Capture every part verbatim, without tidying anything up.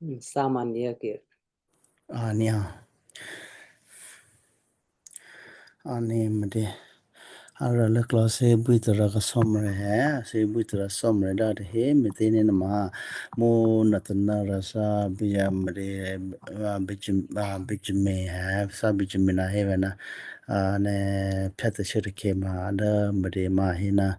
Samaniya ke. Ani ha. Ani mede. Aralakla se bwitara ka somre he, se bwitara somre da tehe mete ne nama. Mo natana rasa biya mede, ah, bijim-, ah, bijime he, sa bijime na he vena. Ah, ne phyata se takhe ma da mede ma he na.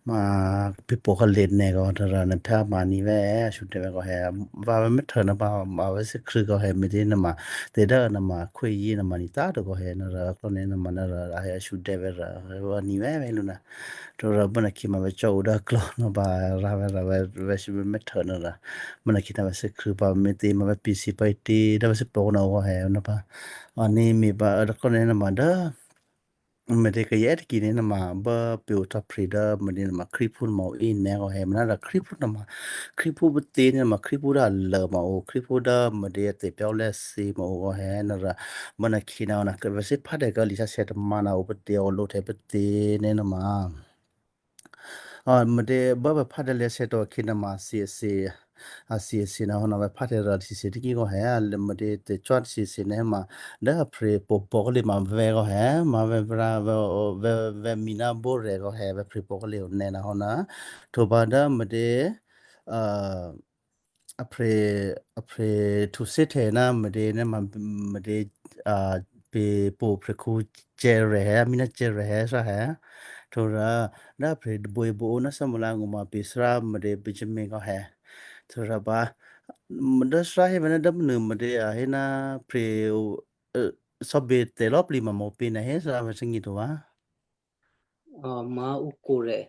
Ma pipo kale ne ko tara ne pha ma ni ve, a shu de ve ko he. Va ve me thar na ba ma ve se khru ko he, mede nama te da nama khwe yi nama ni ta to ko he, nara ko ne nama nara a he a shu de ve ra, va ni ve ve lu na. To ra bana ki ma ve cho u da klo na ba ra ve ra ve ve shi ve me thar na ra. Bana ki na ve se khru pa mete ma ve pisi pa ite da ve se po na ko he na pa. Ani mi pa ko ne nama da. Mede kayè tiki ne nama ba pe o taphre da mede nama Khristphú nama o e ne ko he, mana da Khristphú nama, Khristphú bete ne nama Khristphú da lơ ma o, Khristphú da mede te pyao le se ma o ko he, nara mana khi na na ve se pha de ka lisa se tama na o pete o lo the pete ne nama. Ah, mede ba ba pha de le se to khi nama si si. A si si na ho na ve pha de ra si si tiki ko he, a le mede te cho si si ne ma da phre po po ko le ma ve ko he, ma ve bra ve, ve, ve mina bo re ko he, ve phre po ko le ne na ho na. To ba da mede, ah, a phre, a phre thu se the na mede ne ma mede, ah, pe po phre khu che re he, mina che re he sa he. To ra da phre bo bo na sa mala nguma pe sra mede bijime ko he. Thura ba, mede sra he vena da menu mede a he na pre o, eh, sobe te lo pli ma mo pe na he sra va sangi to va. Ah, ma u kore.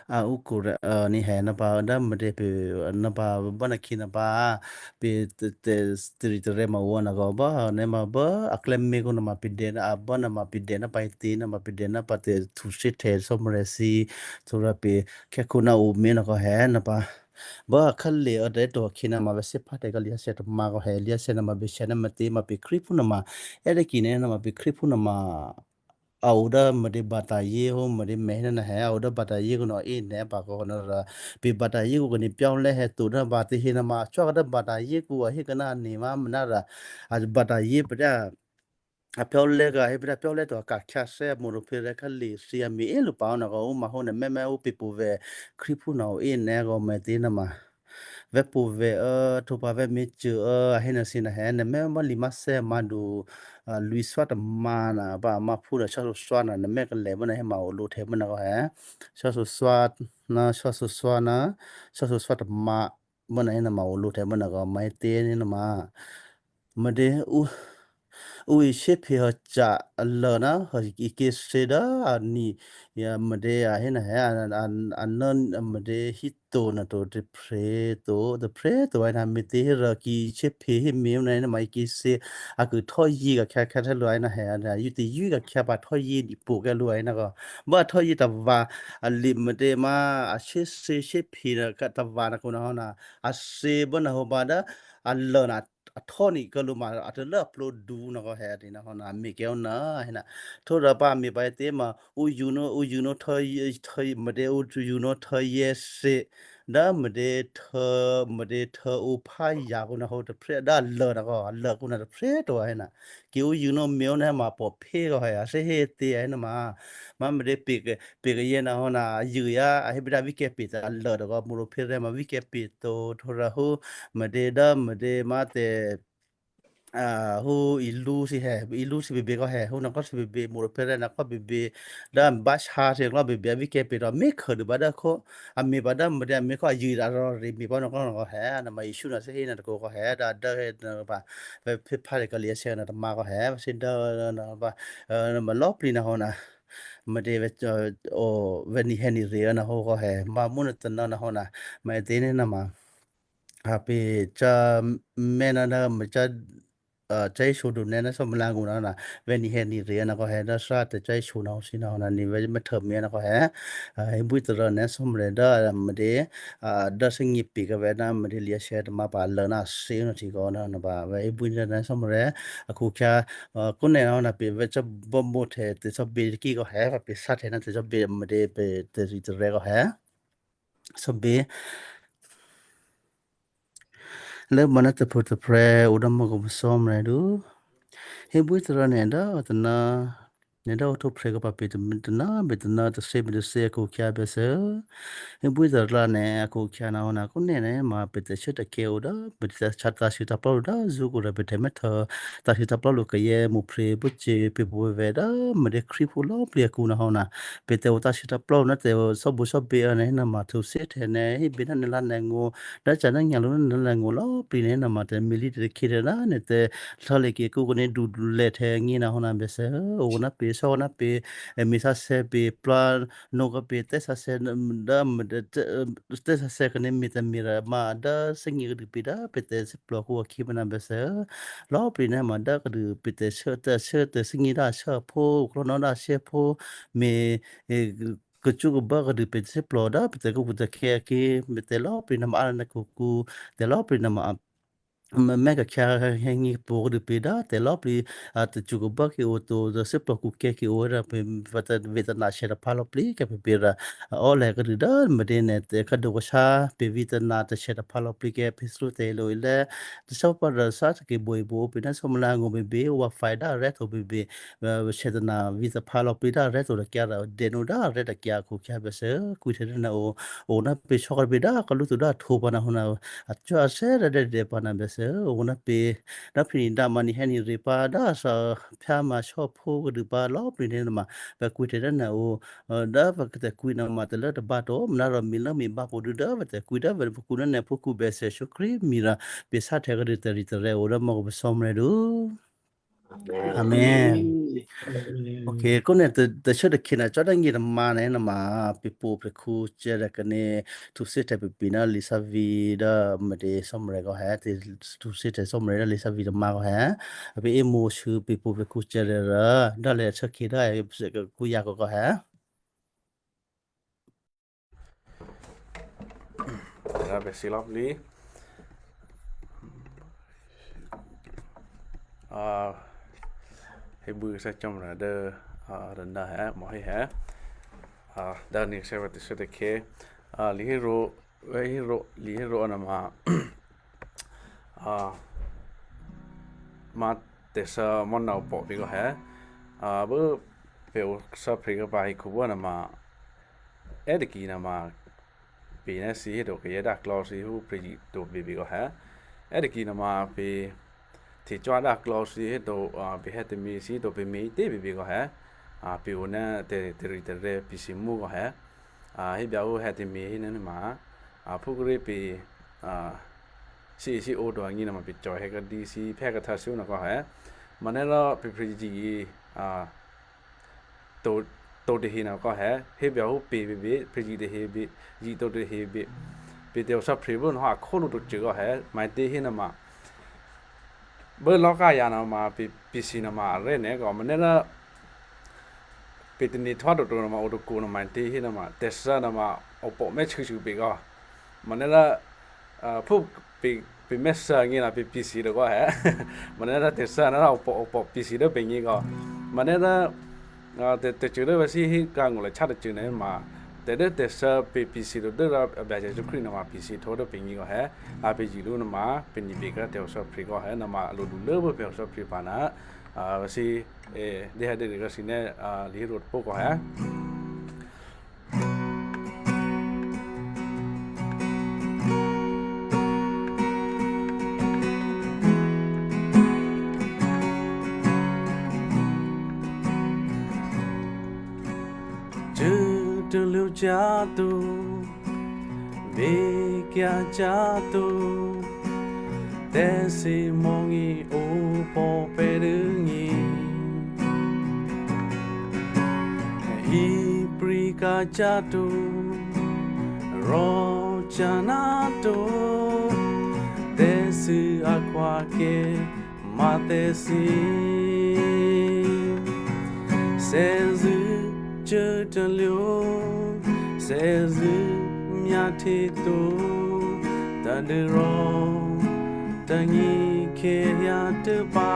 Ah, u kore, ah, ni he na ba da mede pe, na ba ba na khi na ba, pe te, te, teri tere ma wa na go ba, ne ma ba, a kleme ko na ma pe de na, a ba na ma pe de na pa te na ma pe de na pa te thu se the so mre si, thura pe, khe ko na u me na ko he na pa. Ba khale a de to khi na ma ve se pha te ka lia se to ma ko he, lia se na ma be se na ma te ma pe Khristphú na ma. E de ki ne na ma pe Khristphú na ma. A o da mede bata ye ho, mede me na he, a o da bata ye ko no e ne pa ko na ra. Pe bata ye ko ni pyao le he to da ba te he na ma. Chwa ka da bata ye ko a he ka na ni ma na ra. A bata ye pa da. A pyao le ka he pa da pyao le to ka kya se mo ro phe re ka le si a me e lo pa na ko ma ho na me me o pe po ve Khristphú na o e ne ko me te na ma. Ve po ve, a, to pa ve me che, a, a he na si na he, ne me ma li ma se ma do, a, lui swa ta ma na, ba ma phu na swa swa na, ne me ka le ma na he ma o lo the ma na ko he. Swa swa na, swa swa na, swa swa ta ma, ma na he na ma o lo the ma na ko, ma he te ni na ma. Mede u, u i she phe ha cha a lơ na, ha i ke se da a ni, ya mede a he na he, a, a, a na, mede hi to na to te phre to, te phre to ai na me te he ra ki che phe he me na na ma ki se a ku tho yi ka kha kha tha lo ai na he, a yu te yu ka kha pa tho yi di po ka lo ai na ko. Ba tho yi ta va a li mede ma a che se che phe na ka ta va na ko na ho na. A se ba na ho ba da a lơ na a tho ni ka lo ma a te lơ a plo du na ko he a te na ho na me ke na he na. Tho ra pa me pa te ma u yu no, u yu no tho yi, tho yi, mede u yu no tho ye se. Da mede thơ, mede thơ u pha ya ko na ho te phre, da lơ na ko, lơ ko na te phre to he na. Ki u yu no me o na ma po phe ko he, a se he te he na ma. Ma mede pe ke, pe ke ye na ho na, yu ya, a he bida vi ke pe ta lơ da ko, mo ro phe re ma vi ke pe to, tho ra ho, mede da, mede ma te, a, hu ilu si he, ilu si bebe ko he, hu na ko si bebe, mo ro phe re na ko bebe, da ba sha si ko bebe, a vi ke pe to, me khơ de ba da ko, a me ba da, mede a me ko a yu da ro re me ba na ko na ko he, na ma Yesu na se he na ko ko he, da da he na ba, ve phe pha de ka lia se na ta ma ko he, se da na ba, eh, na ma lo pli na ho na, mede ve, eh, o, ve ni he ni re na ho ko he, ma mo na ta na ho na, ma te ne na ma. A pe cha me na na me cha, a, cha iso do ne na so mala ngu na na. Ve ni he ni re na ko he da sa te cha iso na ho si na ho na ni ve me thơ me na ko he. A, he bui tara ne so mre da mede, a, da se ngi pi ka ve na mede lia se ta ma pa lơ na se na ti ko na na ba ve he bui na so mre. A khu kya, a, ko ne na na pe ve cha bo bo the te so be ki ko he pa pe sa the na te so be mede pe te ri te re ko he. So be. Lốmò̌ ná tôphuôtôprè̤ o dố mò́khu Cò́marya du. Hébwí tôrǎ nè̤ dố taná, nè̤ dố ohtwǒprè̤ khuô̌ pǎ pě taná, pě taná, tôthě pě tôthě akhu-akhyě byacè. Hébwí tôrǎ nè̤ akhu-akhyě nahò́ ná kó nè̤ nè̤ ma pě tè̤shuốtè̤khè̌ o dố pě tǎ-, tǎ̤sû̌tǎ̤plò́ dố zṳ́khu rò pě tè̤mè́htè̌ tǎ̤sû̌tǎ̤plò́ kayǎ mṳ̀phrěphú cè pě pwǒ̤ vè̤ dố mè̤dě Krístuphú lò̌꤮ plǐ akǔ nahò́ ná pě tè̤ o tǎ̤sû̌tǎ̤plò́ ná tè̤ o sò́buôsò́bě a nè̤ nè̤ ma htwǒ shyé htè̌ nè̤ hébè ná nè̤ lǎ nè̤ ngó̤, dố ca̤ ná nya̤ lǔ ná nè̤ lǎ nè̤ ngó̤ lò̌꤮ plǐ nè̤ nè̤ ma tè̤ military khyě tè̤ ná nè̤ tè̤ hlǎlè̌ kě kú kò nè̤ du lè̌ htè̌ ngé nahò́ ná byacè. O ná pě sò́ ná pě, è, me̤sǎsè̌ pě plá, nò̌ kò pě tè́sǎsè̌, dố, tè́sǎsè̌ kò nè̤ me̤ tè̤me̤ rè ma dố thè́gně kudû pě dố pě tè̤ thíplò̤ akǔ akhyě pě ná byacè. Lò̌꤮ plǐ nè̤ ma dố kudû pě tè̤ shuốtè̤, shuốtè̤ thè́gně dố ashuốphú, klò́nò́ dố ashuốphú, me̤, è, kacṳ́kabè́ kudû pě tè̤ thíplò̤ dố pě tè̤ khukhukhukhè̌ akǐ, pě tè̤ lò̌꤮ plǐ nè̤ ma a nè̤ khukhukhu, tè̤ lò̌꤮ plǐ nè̤ ma a, mè̤, mè̤ kakhyǎ hè̌ ngí pwǒ̤ kudû pě dố tè̤ lò̌ꤿ Plǐ, a, tacṳ́kabè́ kě o to, thíplò̤ khukhukhè̌ kě o rò pě, vǐ tana shè̌ taphǎ lò̌ꤿ Plǐ kèpě pě rò, a, ò́lè̤ kudû dố mè̤dě nè̤ tè̤ khǎduô kashǎ, pě vǐ tana tashè̌ taphǎ lò̌ꤿ Plǐ kèpě thǐ tè̤ lo-e lè́, tè̤sò́ pǎ rò sá takǐ bwǒ-e bwǒ pě ná sò́mlá ngó̤ běbě, wǎ fai dố arè́ htǒ běbě, a, shè̌ tana vǐ taphǎ lò̌ꤿ Plǐ dố arè́ htǒ takyǎ rò, dènù dố arè́ takyǎ khukhyě byacè, kwǐ htè̌ dố nè̤ o, o ná pě sò́ kèpě dố kalú to dố a htǒ pǎ nahò́ ná, a cò́ a sè́ dố dèdè pǎ ná byacè, o ná pě, dố pě nè̤ dǎ ma nè̤ hè̌ nè̤ rě pǎ dố a thò phyáma sò́phú kudû pǎ lò̌ꤿ Plǐ nè̤ ma, pè̤ kwǐ htè̌ dố nè̤ o, a, dố pè̤ tè̤ kwǐ nè̤ ma tè̤lố tôbǎ to, mná rò mi lố mi bǎ pwǒ̤ꤿ Dû dố pè̤ tè̤ kwǐ dố pè̤ pè̤ kwǐ dố nè̤ phúkhǔ byacè Yěsu Krístu mi rò, pě sá htè̌ kudû tè̤ritè̤ o dố mò́khu Cò́marya du. Amen. Amen. Ok, kó nè̤ tè̤, tè̤shuốtè̤khè̌ nè̤ cò́ dố nyětômǎ nè̤ nè̤ ma, pě pwǒ̤ pě khǔ cè̌ rè̤ kèné, htwǒ shyé htè̌ pě pě ná lǐ thǎvǐ dố mè̤dě Cò́marya kò hè̌, tè̤ htwǒ shyé htè̌ Cò́marya dố lǐ thǎvǐ tômǎ kò hè̌, a pě émǒ shuô̌ pě pǒ̤ pě khǔ cè̌ rè̤ rò, dố lè̤ shuốkhè̌ dố a, kǔ yǎ kò kò hè̌. Rò pè̤ thǐ lò̌ꤿ Plǐ. A, hébwí Thè́ Cò́marya dố, a, rû̌ ná hè̌, mò̤́ hé hè̌. A, dố nyěsè̌ pè̤ tè̤shuốtè̤khè̌. A, lǐhéro, héro, lǐhéro a nè̤ ma, a, ma tè̤shuốmò̤́ ná opò̤́ pě kò hè̌. A, bố pè̤ o shuốphre̤ kèpě hekhu bố nè̤ ma, è́ tôkyě nè̤ ma, pě ná thǐ héto kayǎ dố aklò̌ thǐ hú pě yě to běbě kò hè̌. È́ tôkyě nè̤ ma pě htecuố dố aklò̌ thǐ héto, a, pě hè̌ tômě thǐ héto pě mětě běbě kò hè̌. A, pě o ná tè̤, tè̤ritè̤rè̤ pě thǐ mú kò hè̌. A, hébè ó hè̌ tômě hé nè̤ ma, a, phúkèré̤ pě, a, thǐ, thǐ o to angí nè̤ ma pě cò̤ hè̌ kadǐ thǐ phè̌ kahtǎ thǐ ó nè̤ kò hè̌. Manè́ rò pě pě yě, a, to, to tahe nè̤ kò hè̌, hébè ó pě běbě, pě yě tahe bě, yě to tahe bě. Pě tè̤ o shuốphre̤ bố nè̤ hò́ akhó lǔ to cû̌ kò hè̌, maǐtě hé nè̤ ma. Bố lò̤́ kayǎ nè̤ ma pě, pě thǐ nè̤ ma arè́ nè̤ kò, manè́ rò pě tane̤ htwǒ toto nè̤ ma o tôkǔ nè̤ maǐtě hé nè̤ ma, tè̤shuốmò̤́ ná opò̤́ mè́ chû̌chû̌ pě kò. Manè́ rò, a, phú pě, pě mè́ shuốngě ná pě pě thǐ to kò hè̌. Manè́ rò tè̤shuốmò̤́ ná opò̤, opò̤ pě thǐ dố pě ngě kò. Manè́ rò, a, tè̤, tè̤cû̌ dố vǎ thǐ hé kǎ ngó̤ lè chá tôcû̌ nè̤ ma. Tè̤ dố tè̤shuốmò̤́ pě pě thǐ to dố rò a Byacè Jesǔ Krístu nè̤ ma pě thǐ htwǒ dố pě ngě kò hè̌. A pě yě lǔ nè̤ ma, pě nyě pě kè́ tè̤ o shuốphre̤ kò hè̌, nè̤ ma a lo duô̌lố bố pě o shuốphre̤ pǎ nè̤. A, vǎ thǐ, e, dé hè̌ dé rè̤ kò thǐ nè̤, a, lǐhéro tôpó̤ kò hè̌. Cuốtuố̤ lwǒ̤cyá̤ to, bekyǎcyá̤ to, tè̤shuốmò̤́ ná opò̤́ pě dố ngě. Iprǐ ka̤cyá̤ to, rò̤ ca̤ ná to, tè̤shuốmò̤́ akhwí kè́ ma tè̤shuốmò̤́. Thè́zṳ̂́ cuốtuố̤ lwǒ̤, thè́zṳ̂́ myáhtye to, tadû́rò tônyě khyětôpá.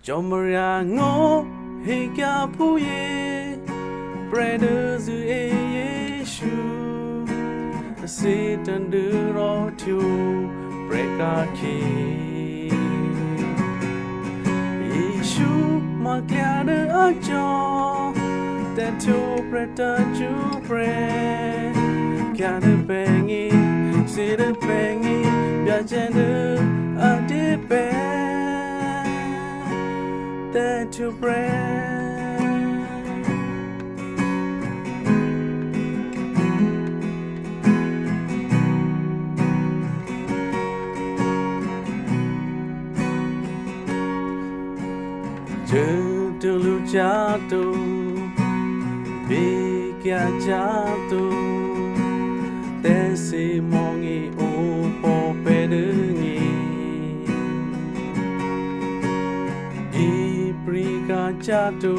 Cò́marya ngó̤ hékyǎ phúyě, prè̤ dố zṳ̂́e Jesǔ, Thǐ tadû rò htwǒprè̤ ka̤khyě. Jesǔ ma klyá dố a cò̤́, tè̤htwǒprè̤ tacṳ́prè̤. Klyá dố pè̤gně, thǐ dố pè̤gně, Byacè dố a dyé pè̤ tè̤htwǒprè̤. Cuốtuố̤ lǔcyá̤to, vǐkyǎcyá̤to, tè̤sǐmò̤́ opò̤́ pè̤ dố nyě. Ipri̤ ka̤cyá̤to,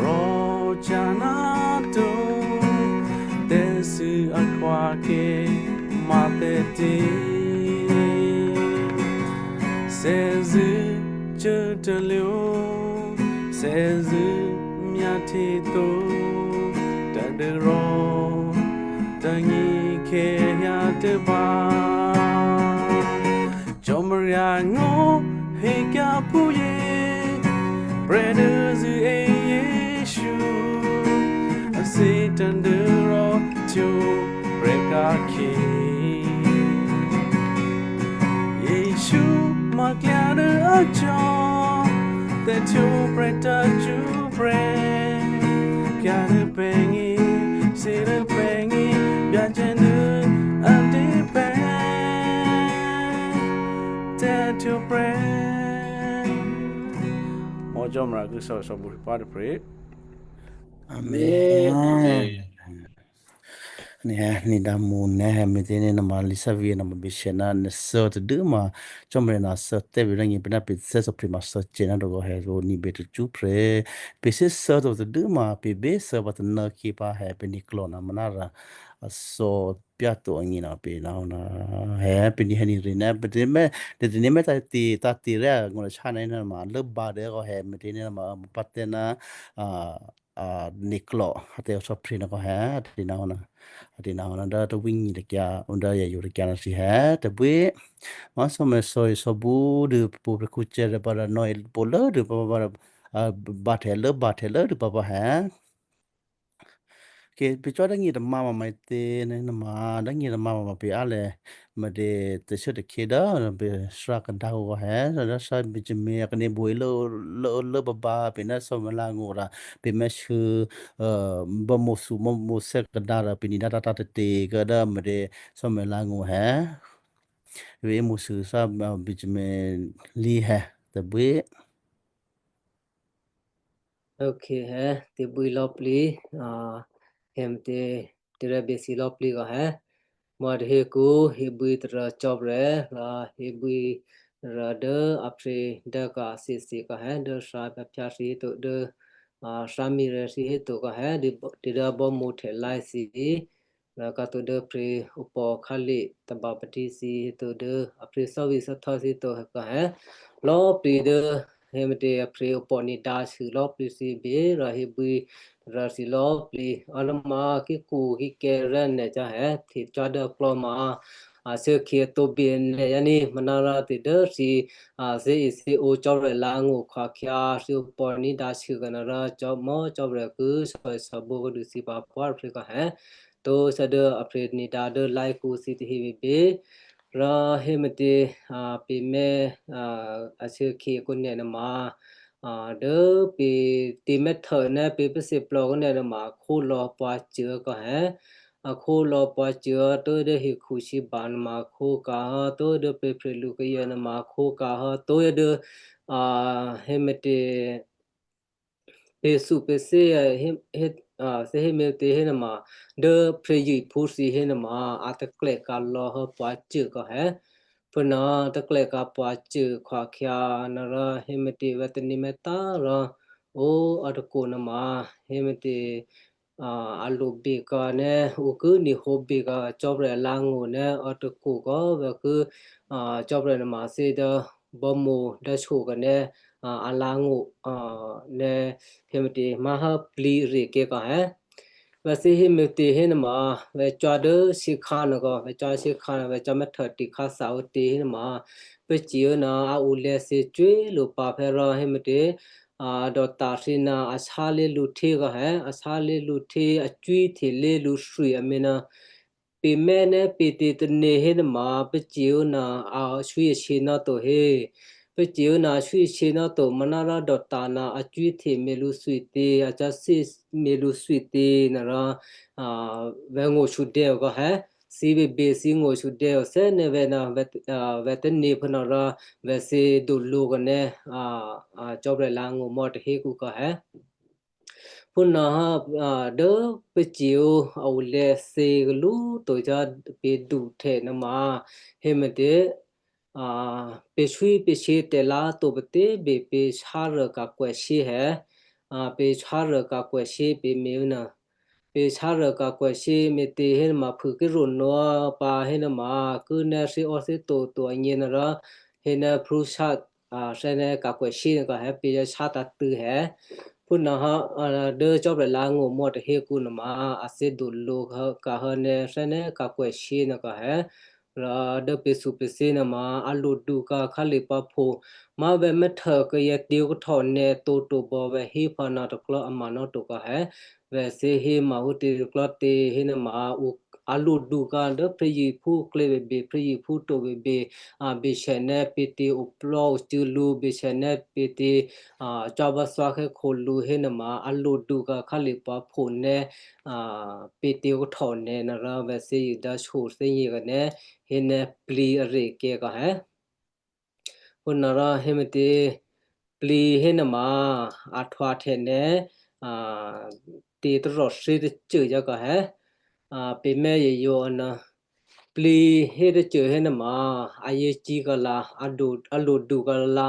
rò̤cyá̤ náto, tè̤sû̌ akhwákè ma tè̤tě. Thè́zṳ̂́ cuốtalwó, thè́zṳ̂́ myáhtye to, tadû́rò tônyěkhè̌ hyǎtuố̤ pǎ. Cò́marya ngó̤ hekyǎ phúyě, prè̤ dố zṳ̂́e Jesǔ, a thǐ tadû́rò htwǒprè̤ ka̤khyě. Jesǔ ma klyá dố a cò̤́, tè̤htwǒprè̤ tacṳ́prè̤. Klyá dố pè̤gně, thǐ dố pè̤gně, Byacè dố a dyé pè̤ tè̤htwǒprè̤. Mò̤́ Cò́marya ki thòsòbǔ pǎ tôprè̤. Amen. Amen. Nè̤, nè̤ dǎmú nè̤, me̤těnuôma Lisa vǐ nama běshè ná nè̤ thè́ tadû́ ma Cò́marya ná thè́ tè́ vǐ̤ rǎnyě pè̤ ná pè̤ thè́ thòphri ma thè́ cè ná rògò̤ hè̌ rò ní̤bè tacṳ́prè̤. Pè̤ thè́ thè́ tadû́ ma pè̤ bě thè́ pǎ tanô̌khyě pǎ hè̌ pè̤ ní̤klò̤ ná manárǎ a thòpyáto angěna pè̤ ná hò́ ná hè̌ pè̤ ní̤ hè̌ ní̤ rè̤ ná pè̤ tè̤ ní mè̤, tè̤ ní mè̤ tǎ tè̤, tǎ tè̤ rè̤ a ngó̤ ná sháná ná ma lốbǎ dố kò hè̌ me̤těnuôma, a, pǎ tè̤ ná, a, a, ní̤klò̤, a tè̤ thòphri ná kò hè̌, a tè̤ ná hò́ ná, a tè̤ ná hò́ ná dố tawí nyi takyǎ, dố yayǒ takyǎ ná thǐ hè̌, tôbwí, ma thò́mè̤ thò́isòbǔ dû pṳ̌ prè̤khǔ cè̌ rè̤ pǎ rè̤ nò̌ pǒ lố dû pǎ, pǎ, pǎ, a, bǎhtè̌ lố, bǎhtè̌ lố dû pǎ pǎ hè̌. Kè, pè̤ cò́ dố nyě tômǎ ma maǐtě, nè̤, nè̤ma, dố nyě tômǎ ma pè̤ á lè̤, me̤tě tè̤shuốtè̤khè̌ dố pè̤ thǎ kadǎ kò hè̌, dố thǎ Benjamin a kané̤ buô̌ lố, lố, lố babǎ, pè̤ ná Samuel ngó̤ rà, pè̤ mè̤sû, ë, bámǒthǔ, bámǒthè́ kadǎ rà, pè̤ ní̤ dǎ tǎ tǎ tè̤tè̤ kò dố me̤tě Samuel ngó̤ hè̌. Vǐ̤ mǒthǔ thǎ, ë, Benjamin lǐ hè̌, tôbwí. Ok, hè̌, tè̤bwí lò̌plǐ, a, hè̌ me̤tě, tè̤rè̤̌ běthǐ lò̌plǐ kò hè̌. Mò̤́ tahe kǔ, hébwí tarô cò́prè̤, rò hébwí tarô dố a phrě dố kò a thǐthǐ kò hè̌, dố thǎ phyǎ thǐ héto dố, a, thǎmǐrè̤̌ thǐ héto kò hè̌, dố, dố bámǒ htè̌lái thǐ. Rò kǎ to dố phrě opò̤ khǎlè tôba patí thǐ héto dố a phrě thò́vǐ̤ thò́htò́ thǐ to kò hè̌. Lò̌plǐ dố hè̌ me̤tě a phrě opò̤ ní̤dǎ sû lò̌plǐ thǐ bě rò hébwí rò thǐ lò̌plǐ. Anò̌ma kíkǔ kíkè̤ rè́ nè̤ cò́ hè̌, htecuố dố klò̌ma, a, shuốkhǐ a tǒbye nè̤ yá ní, manárò tè̤ dố thǐ, a, thǐ, thǐ o Cò́marya ngó̤ khwakhyǎ, thǐ opò̤ ní̤dǎ sû kò ná rò cò́ mò̤́ Cò́marya ki sòisòbǒ kuô̌dû thǐ pǎ pwá̤ phrě kò hè̌. Tó thǎ dố a phrě ní̤dǎ dố lá̤kǔ thǐ tahe bě. Rò hè̌ me̤tě, a, pè̤ mè̤, a, a shuốkhǐ a kǔ nè̤ nè̤ma, a, dố pè̤ tě mè̤htô ná pè̤ pèsè plò̤ kǔ nè̤ nè̤ma, a khólò̌ pwǎ cuố kò hè̌. A khólò̌ pwǎ cuố tó dố hekhu sǐba nè̤ma, a khókǎ hò́ tó dố pè̤ phrèlukayǎ nè̤ma, a khókǎ hò́ tó dố, a, hè̌ me̤tě pè̤ thǔ pè̤ thè́, a, hé, hé, a, thè́ hé me̤tě hé nè̤ma, dố phrě yuôphú thǐ hé nè̤ma, a taklè̌ka̤ lò̌ hò́ pwǎ cuố kò hè̌. Phúnuô taklè̌ka̤ pwǎ cuố khwakhyǎ, ná rò hè̌ me̤tě vǎ taní mètá rò, ó, a tôkǔ nè̤ma, hè̌ me̤tě, a, a lo běkǎ nè̤, ǔ ki ní̤hǒ běkǎ Cò́marya ngó̤ nè̤, a tôkǔ kò vǎ ki, a, Cò́marya nè̤ma thǐ dố bámǒ dố shyokhǎ nè̤, a, a ngó̤, a, nè̤ hè̌ me̤tě má̤ há plǐ rè̤ kè́ kò hè̌. vè̤ thǐ hé me̤tě hénuôma, vè̤ cò́ dố shyěkhǎ nuôkò, vè̤ cò́ shyěkhǎ, vè̤ cò́ mè́htô tikhǎ thawǔ tě hénuôma, pacye̤ ná a olè̤ thyěcwé lopǎ phè̌ rò hé me̤tě, a dòta̤ thǐ ná a sálé̤ lǔhtyě kò hé, a sálé̤ lǔhtyě, a cwíhte lé̤ lǔthwi amě ná, pě mè́ ná pě tě tane̤ hénuôma, pacye̤ ná a swí a shyě ná to hé. Pacye̤ ná a swí a shyě ná to, manárò dòta̤ ná a cwíhte me̤ lǔthwi tě, a cáthí me̤ lǔthwi tě nuôrò, a, vè̤ ngó̤ sudèo kò hé. Thǐ bèbè thǐ ngó̤ sudèo thè́né̤ vè̤ ná vè̤, a, vè̤ tane̤ phè̌ nuôrò, vè̤ thǐ dolǒ kò ná, a, a, Cò́marya ngó̤mò̌ tahékǔ kò hé. Phúnuôhò́, a, dố pacye̤ a olè̤ thyě kalú to cò́ pě duhtè̌ nuôma, hé me̤tě, a, pě swí pě shyě tè̤lǎ to patě bè pě sárô ka̤kwèshyé hé, a, pě sárô ka̤kwèshyé pě me̤ nuô. Pě sárô ka̤kwèshyé me̤tě hénuôma phû kí rònuô̌ pǎ hénuôma, kí ná thíò́ thíto to agně nuôrò, hé ná prúsá, a, thè́né̤ ka̤kwèshyé nuôkò hé pě yá sá tǎ̤tṳ̂̌ hé. Phúnuôhò́, a, dố Cò́marya ngó̤mò̌ tahékǔ nuôma, a thǐ dolǒ kahò́ ná thè́né̤ ka̤kwèshyé nuôkò hé. Rò dố pě thǐ pě shyě nuôma, a lodu ka̤ khǎlè pǎ pho. Má vè̤ mè́htô kayǎ tě kahtò nè̤ tǒ to bò vè̤ hé phǎ ná tôklò̤́ a ma ná to kò hé. Vè̤ thǐ hé ma hú tě tôklò̤́ tě hénuôma, ǔ, a lodu ka̤ dố phryěphú klě bèbè, phryěphú to bèbè, a, bèsè ná pě tě oplò́ ocû̌ lǔ, bèsè ná pě tě, a, cò́bǎ thwákhè́ kho lǔ hénuôma, a lodu ka̤ khǎlè pǎ pho ná, a, pě tě kahtò nè̤ nuôrò vè̤ thǐ Juda shyě thǐ nyě̤ kò ná, hé ná plǐ arè̤ kè̤ kò hé. Phúnuôrò hé me̤tě, plǐ hénuôma, a htwǎhtè̌ ná, a, tě taròthí tôcô cò́ kò hé. A, pě mè́ yǒ yǒ nuô. Plǐ hé tôcô hénuôma, a yě cí kò la, a do, a lodu kò la.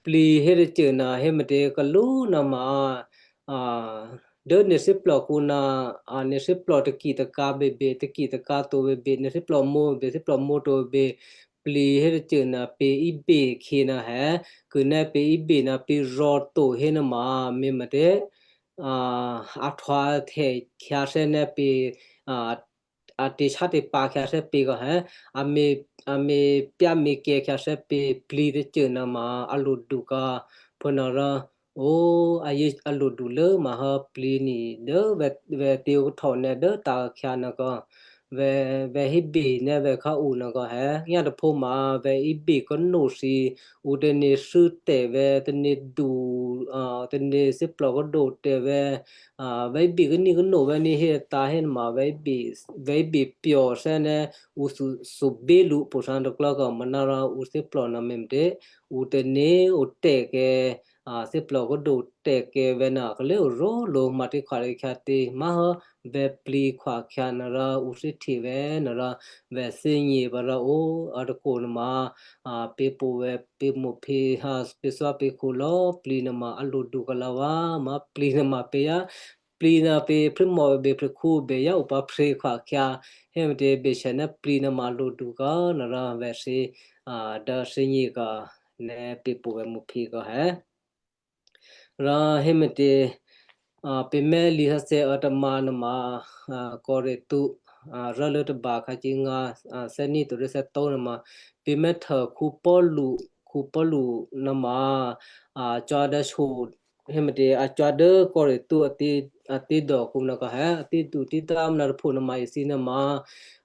Plǐ hé tôcô nuô hé me̤tě kalú nuôma, a, dố nè̤ thíplòkǔ ná, a, nè̤ thíplò taki takǎ bèbè, taki takǎ to bèbè, nè̤ thíplò mǒ bèbè, thíplò mǒ to bèbè, plǐ hé tôcô ná pě íbè khyě ná hé, kû̌ ná pě íbè ná pě rò̤ to hénuôma, me̤ me̤tě, a, a htwǎhtè̌ khyǎthè́ ná pě, a, a tě sá tě pǎ khyǎthè́ pě kò hé, a me̤, a me̤ pyáme̤ kè̤ khyǎthè́ pě plǐ tôcô nuôma a lodu ka̤. Phúnuôrò, ó, a yě a lodu lố mǎ hò́ plǐ ni dố vè̤, vè̤ tě kahtò nè̤ dố tǎ̤khyǎ nuôkò, vè̤, vè̤ hébè ná vè̤ khǎu nuôkò hé, nyá tôphǒ ma vè̤ íbè kanó thǐ, ǔ tane̤ thû́ tè̤ vè̤, tane̤ du, a, tane̤ thíplò kódǒ tè̤ vè̤, a, vè̤ íbè kaní kanó vè̤ ní hé tǎ hénuôma vè̤ íbè, vè̤ íbè pyò̤ thè́ ná ǔ thu, thubí lǔ pwǒ̤sǎ tôklò̤́ kò manárò ǔ thíplò nuô me̤ me̤tě, ǔ tane̤ ǔ tè̤ kè̤, a, thíplò kódǒ tè̤ kè̤ vè̤ nuô a kalé oró̤lǒ ma tě khwatě khyǎtě má̤hò́ vè̤ plǐ khwakhyǎ nuôrò ǔ thíhte vè̤ nuôrò vè̤ thǐ nyě̤ pǎ rò ó, a tôkò nuôma, a, pě pǒ vè̤ pě mo̤ pě ha pě thwá pě kho lò̌ plǐ nuôma a lodu ka̤ lǎ vǎ, ma plǐ nuôma pě yá, plǐ ná pě phrímò bě phrikhǔ bě yá opǎ phrě khwakhyǎ, hé me̤tě bèsè ná plǐ nuôma a lodu ka̤ nuôrò vè̤ thǐ, a, dố thǐ nyě̤ ka̤ ná pě pǒ vè̤ mo̤ pě ka̤ hé. Rò hé me̤tě, a, pě mè́ lǐhǎthè̌ a tômǎ nuôma, a, Kòrè̤tǔ, a, rốlố tôba khǎkǐ ngǎ, a, thè́ní to dố thè́tǒ nuôma, pě mè́ htô Khǔ Pò́lu, Khǔ Pò́lu nuôma, a, cò́ dố shyě, hé me̤tě a cò́ dố Kòrè̤tǔ a tě, a tě dòkǔ nuôkò hé, a tě du tě dá mna tôpho nuôma ithǐ nuôma,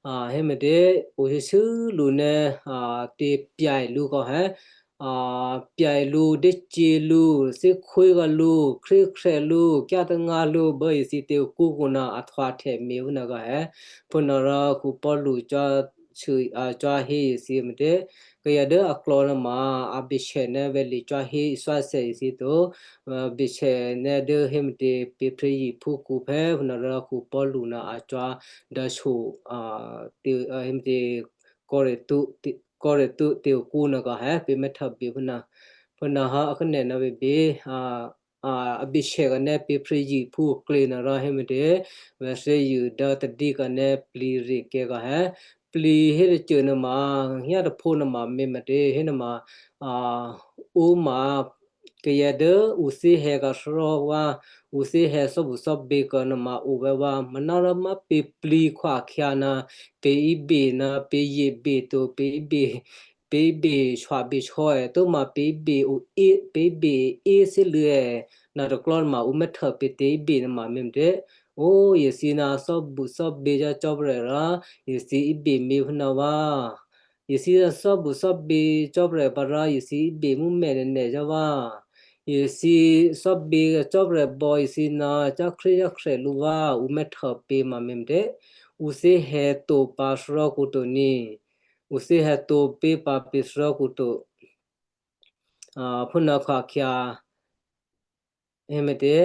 a, hé me̤tě, ǔ shuô̌shuô̌ lǔ ná, a, tě pya̤ lǔ kò hé, a, pya̤ lǔ, dè́cyě̤ lǔ, thíkhwí kò lǔ, khríkhrè̌ lǔ, kyá tangǎ lǔ, bố ithǐ tě kǔkǔ ná a htwǎhtè̌ me̤ phúnuô kò hé. Phúnuôrò Khǔ Pò́lu cò́, a, cò́ hé ithǐ me̤tě. Kayǎ dố aklò̌ nuôma a bèsè ná vè̤ lǐ cò́ hé ithwáthè̌ ithǐ to, a, bèsè ná dố hé me̤tě pě phrě yiphúkǔ phè̌ phúnuôrò Khǔ Pò́lu ná a cò́ dố shyě, a, tě, a, hé me̤tě Kòrè̤tǔ tě, Kòrè̤tǔ tě kǔ nuôkò hé pě mè́ htô bě phúnuô. Phúnuôhò́ a kanè̌ ná bě bě, a, a, a bèsè kò ná pě phrě yiphú klě nuôrò hé me̤tě, vè̤ thǐ Juda tadǐ kò ná plǐ rè̤ kè̤ kò hé. Plǐ hé tôcô nuôma, nyá tôpho nuôma me̤ me̤tě hé nuôma, a, ǔ ma kayǎ dố ǔ thǐ hè̌ ka̤thyěshyǎ, ǔ thǐ hè̌ thò́buthò́bě kò nuôma o vè̤́ vǎ. Manárò má pěplǐ khwí akhyě ná pě̤ ibè ná pě̤ ye̤bè to, pě̤ ibè, pě̤ ibè shwabè shò́ è, tóma pě̤ ibè o é, pě̤ ibè é thíluô̌ è, nuôtôklò́ nuôma ǔ mè́htô pě̤ tè̤ ibè nuôma me̤ me̤tě. Ó, yěthǐ ná thò́buthò́bě cò́ Cò́marya rò yěthǐ ibè me̤ phúnuô vǎ. Yěthǐ thò́buthò́bě Cò́marya pǎ rò yěthǐ ibè mǔmyá̤ nènè̤ cò́ vǎ. Yěthǐ thò́bě Cò́marya bò̌ yěthǐ ná cákhrécyákhre lǔ vǎ, ǔ mè́htô pě̤ ma me̤ me̤tě. Ǔ thǐ hè̌ to pǎ thyěshyǎ to ni. Ǔ thǐ hè̌ to pě̤ pǎ pě̤ thyěshyǎ to. A, phúnuô khwí akhyě, hé me̤tě,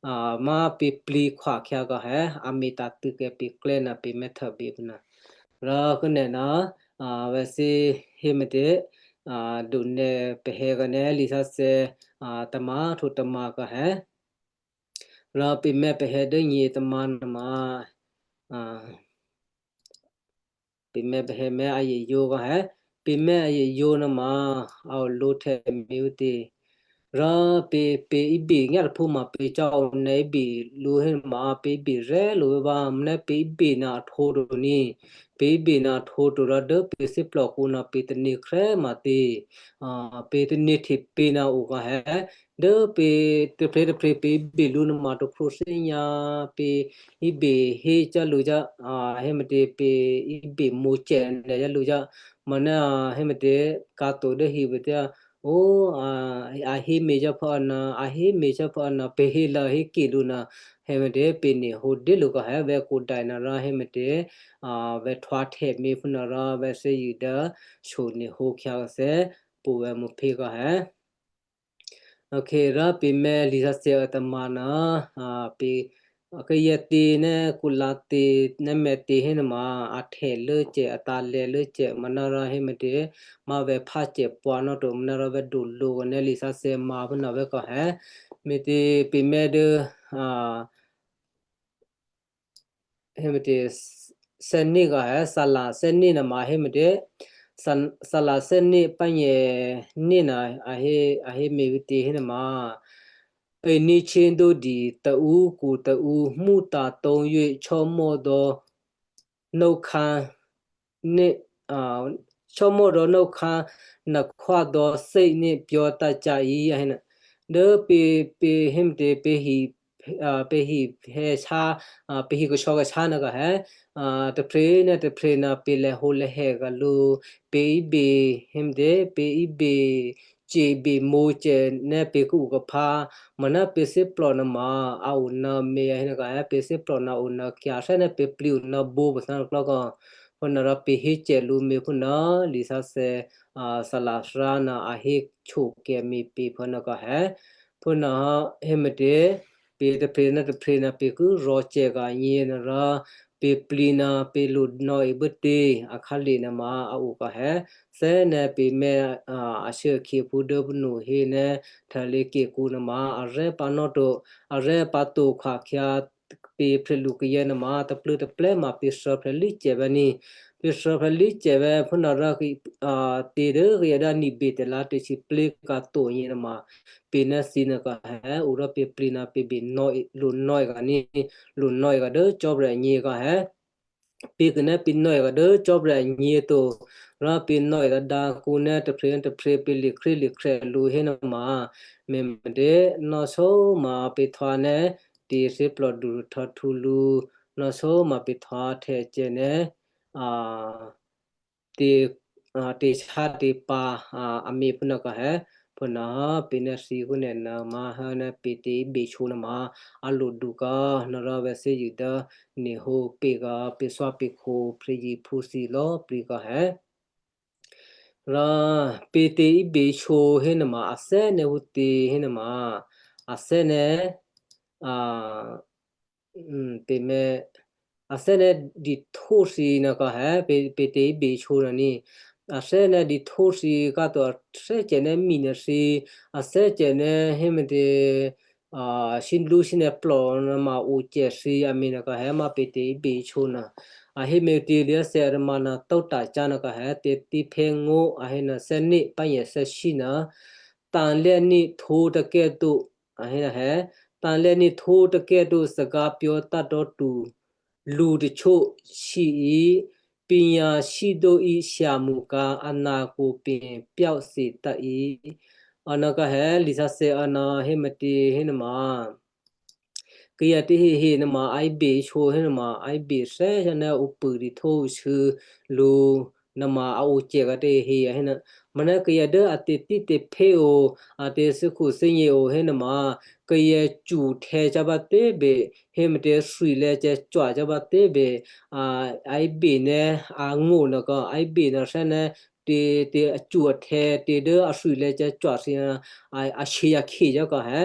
a, má pěplǐ khwí akhyě kò hé, a me̤ tǎ̤tṳ̂̌ kè́ pě̤ klè́ ná pě̤ mè́htô pě̤ phúnuô. Rò khunuô ná, a, vè̤ thǐ hé me̤tě, a, done pè̤ hè̌ kè́ ná lisǎsè̌, a, tamǎ htwǒ tamǎ kè́ hé. Rò pě mè́ pè̤ hè̌ dố nyě̤ tamǎ nuôma, a, pě mè́ pè̤ hè̌ mè́ a yě yǒ kè́ hé. Pě mè́ a yě yǒ nuôma a o lǒ htè̌ me̤ ǔtě. Rò pě, pě ibè nyá tôphuố ma pě cò́, a o nè̌ ibè lǔ hé nuôma pě ibè rè̤́ lǒ vǎ, mná pě ibè ná a htwǒ to ni. Pě ibè ná a htwǒ to rò dố pě thíplòkǔ ná pě tane̤ khrè́ ma tě. A, pě tane̤ hte pě ná o kè́ hé. Dố pě tôprè̤ tôprè̤ pě ibè lǔ nuôma tôprè̤ thínyǎ pě ibè hé cò́ lǔ cò́, a, hé me̤tě pě ibè mǒcè nè̤ cò́ lǔ cò́. Mò̌ ná, a, hé me̤tě kǎ to dố hi pě tě, ó, a, a hé me̤ cò́ phú nuô, a hé me̤ cò́ phú nuô, pě hé lò̌ hé kè lǔ nuô, hé me̤tě pě nèhǒ dé lǔ kè́ hé vè̤ kǒdai nuô rò hé me̤tě, a, vè̤ htwǒ htè̌ me̤ phúnuô rò vè̤ thǐ yû dố shyone̤hǒ khyǎ kè́ thè́ pṳ̌ vè̤ mǔphí kè́ hé. Ok, rò pě mè́ lisǎsè̌ a tamǎ ná, a, pě, a, kayǎ tě ná kula tě ná mè̤ tě hé nuôma, a htè̌ lốcè, a tǎ̤lè̌ lốcè, mò̌ ná rò hé me̤tě, má vè̤ phá cè pwǎ nò́ to, mò̌ ná rò vè̤ dǒ lǒ kè́ ná lisǎsè̌ ma phúnuô vè̤ kè́ hé. Me̤tě pě mè́ dố, a, hé me̤tě, thè́né̤ kè́ hé, thalathè́né̤ nuôma hé me̤tě, thal-, thalathè́né̤ pányè̤ né̤ nuô a hé, a hé me̤ ǔtě hé nuôma, pě ní̤ ché̤ dódì taǔ kǔ taǔ hmú tǎ̤tǒ yě chò́mò́ dò̌ nókhǎ ní, a, chò́mò́ dò̌ nókhǎ nè̤khwá dò̌ thè́ ní pyò̤́ tǎ cǎ yě a hé nuô. Dố pě, pě hé me̤tě pě hi, a, pě hi hè̌ shá, a, pě hi kèsò̌ kèsá nuô kè́ hé, a, tôprè̤ ná tôprè̤ ná pě lèhǒ lèhè kè́ lǔ, pě ibè hé me̤tě, pě ibè cè bè mǒcè ná pě kǔ kèphá, mò̌ ná pě thíplò nuôma a o ná mè̤ a hé nuô kè́ hé, pě thíplò ná o ná kyǎ thè́ ná pě plǐ o ná bǒ pè̌ thǎ klò́ kè́. Phúnuô rò pě hé cè lǔ me̤ phúnuô lisǎsè̌, a, thalathè́né̤ ná a hé chokè́ me̤ pě phúnuô kè́ hé. Phúnuô hé me̤tě, pě tôprè̤ ná tôprè̤ ná pě ki rò̤ cè kè́ nyě̤ nuô rò, pě plǐ ná pě lo nò̌e bố tě, akhǎlè nuôma a o kè́ hé. Thè́ ná pě mè́, a, ashuốkhyephú dố pǔnuô hé ná htalě kekǔ nuôma arè́ pǎ nò́ to, arè́ pǎ to khwí akhyě pě phrèlukayǎ nuôma taplû́taplè́ ma pě thè́prè̤ lǐcè vè̤ ní. Pě thè́prè̤ lǐcè vè̤ phúnuô rò, a, tě dố kayǎ dố a ní̤bè tè̤lǎ tè̤sǐplǐ kè́ to nyě̤ nuôma pě ná thǐ nuô kè́ hé o rò pě plǐ ná pě bè nò̌e, lo nò̌e kè́ ní, lo nò̌e kè́ dố Cò́marya nyě̤ kè́ hé. Pě kè́ ná pě nò̌e kè́ dố Cò́marya nyě̤ to, rò pě nò̌e kè́ dǎkǔ ná tôprè̤ tôprè̤ pě li̤khréli̤khrè̤ lǔ hé nuôma, me̤ me̤tě nò̌ sǒ ma pě htwǒ ná tě thíplòdu htwǒ htǔ lǔ, nò̌ sǒ ma pě htwǒ htè̌ cè ná, a, tě, a, tě shá tě pǎ, a, a me̤ phúnuô kè́ hé. Phúnuô pě ná thǐ kǔ nuôma hé ná pě tě ibè chǒ nuôma a lo du kè́ nuô rò vè̤ thí yû dố nèhǒ pě kè́ pě thwá pě khǒ phrèyěphú thǐ lò̌ plǐ kè́ hé. Rò pě tě ibè chǒ hé nuôma a thè́ ná ǔtě hé nuôma a thè́ ná, a, Ùm, pě mè́, a thè́ ná dihtó thǐ nuô kè́ hé, pě, pě tě ibè chǒ nuô ní. A thè́ ná dihtó thǐ kè́ to, a thè́ cè ná mì nuô thǐ, a thè́ cè ná hé me̤tě, a, sílú síné̤ plò nuôma o cè thǐ a me̤ nuô kè́ hé, má pě tě ibè chǒ nuô. A hé me̤tě liǎ thè a tamǎ nuô tó̤ ta̤ cyá̤ nuô kè́ hé, tě tí phè́ ngó̤, a hé nuô thè́né̤ pányè̤ thè́sí nuô. တန်လျက်န့ၣ်ထိုးတကဲ့သို့, အဟဲ, တန်လျက်န့ၣ်ထိုးတကဲ့သို့ စကားပြောတတ်သောသူ, လူတချို့ရှိ၏, ပညာရှိတို့၏ ဆရာမူကား အနာကိုပင် ပျောက်စေတတ်၏. အနကဟဲ လီသၢစဲအနဟဲမတ္တဟဲနမ ကယတဟေဟေနမ အိုက်ဘီချိုဟဲနမ အိုက်ဘီသဲသဲန ဥပုပ်ဒီထိဆူလူနမ အအိုကျဲကတဟေဟဲန မနကယဒအတေတိတေဖေအိ အတေစခုစညေအိဟဲနမ ကယကျူထဲကျဘတဘီ ဟဲမတ္တဆွေလဲကျဲကျွာကျဘတဘီ အိုက်ဘီနဲ အငိုနက အိုက်ဘီနသဲန တေ, တေအကျူအထဲ တေဒအဆွေလဲကျဲကျွာသဲန အ, အရှေယခေယကဟဲ,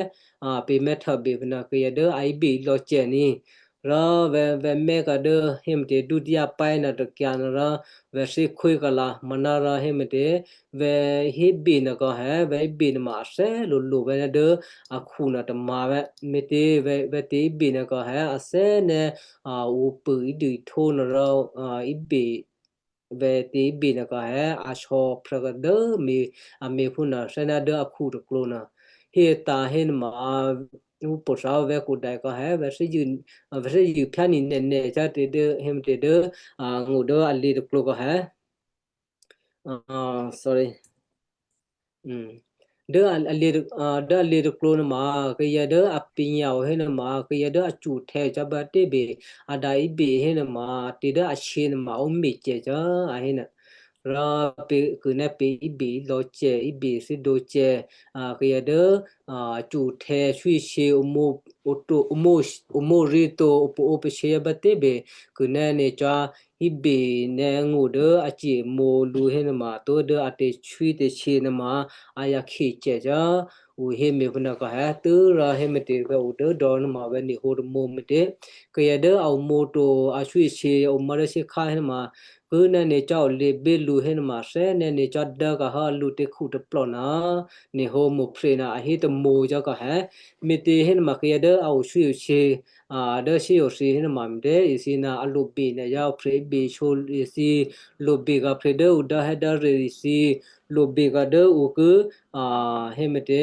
ပေမဲထဘီဖဲန ကယဒအိုက်ဘီလီကျဲနီ ရ ဝဲ, ဝဲမဲကဒ ဟဲမတ္တဒုတိယပိုင်းနတကယနရ ဝဲသဲခွေးကလာ မနရ ဟဲမတ္တ ဝဲဟဲဘီနကဟဲ ဝဲဟဲဘီနမ အသဲလိၤလိၤဝဲနဒ အခုနတမ ဝဲမတ္တ ဝဲ, ဝဲတေဘီနကဟဲ အသဲနဲ အ, ဥပုပ်အဒိထိနရ အ, အဘီ ဝဲတေဘီနကဟဲ အသီဖျၢကဒ မီ, အမီဖဲန သဲနဲဒ အခုတကျိန ဟဲတၢ်ဟဲနမ ဥပုပ်သးဝဲကူဒိုင်ကဟဲ ဝဲသဲယု, ဝဲသဲယုဖျါနံနဲနဲကျတဒ ဟဲမတ္တဒ အ, ငိုဒအလီတကျိကဟဲ အ, sorry, ဒ ဒအလီတကျိနမ ကယဒအပညာအိဟဲနမ ကယဒအကျူထဲကျဘတဘီ အဒအိုက်ဘီဟဲနမ တေဒအရှေနမ အိုမေကျဲကျ အဟဲန ရ ပေကနဲပေအိုက်ဘီလီကျဲ အိုက်ဘီသဲဒိကျဲ ကယဒ အကျူထဲဆွေရှေ အမူ, အတူ, အမူ, အမူရံတူ အပအိုပရှေဘတဘီ ကနဲန့ၣ်ကျ အိုက်ဘီနဲငိုဒ အကျူအမူလူဟဲနမ တိဒ အတေဆွေတရှေနမ အယခေကျဲကျ အိဟဲမီဖဲနကဟဲ တရ ဟဲမတ္တဝဲအိဒဒိနမ ဝဲန့ၣ်ဟိတမူမတ္တ ကယဒအအိုမူတူ အဆွေရှေ အအိုမူရံရှေခါဟဲနမ ကနဲန့ၣ်ကျ အိုလီဘီလူဟဲနမ သဲနဲန့ၣ်ကျ ဒကဟဲအလူတေခုတပျိန န့ၣ်ဟိမူဖျေန အဟဲတမူကျကဟဲ မတ္တဟဲနမ ကယဒအအိုဆွေအိုရှေ အ, ဒရှေအိုသဲဟဲနမ မတ္တ အသဲန အလိၣ်ဘီနယါအိုဖျေဘီဆိအသဲ လိၣ်ဘီကဖျေဒ အိုဒဟဲဒရံအသဲ လိၣ်ဘီကဒ အိုက အ, ဟဲမတ္တ ဟဲ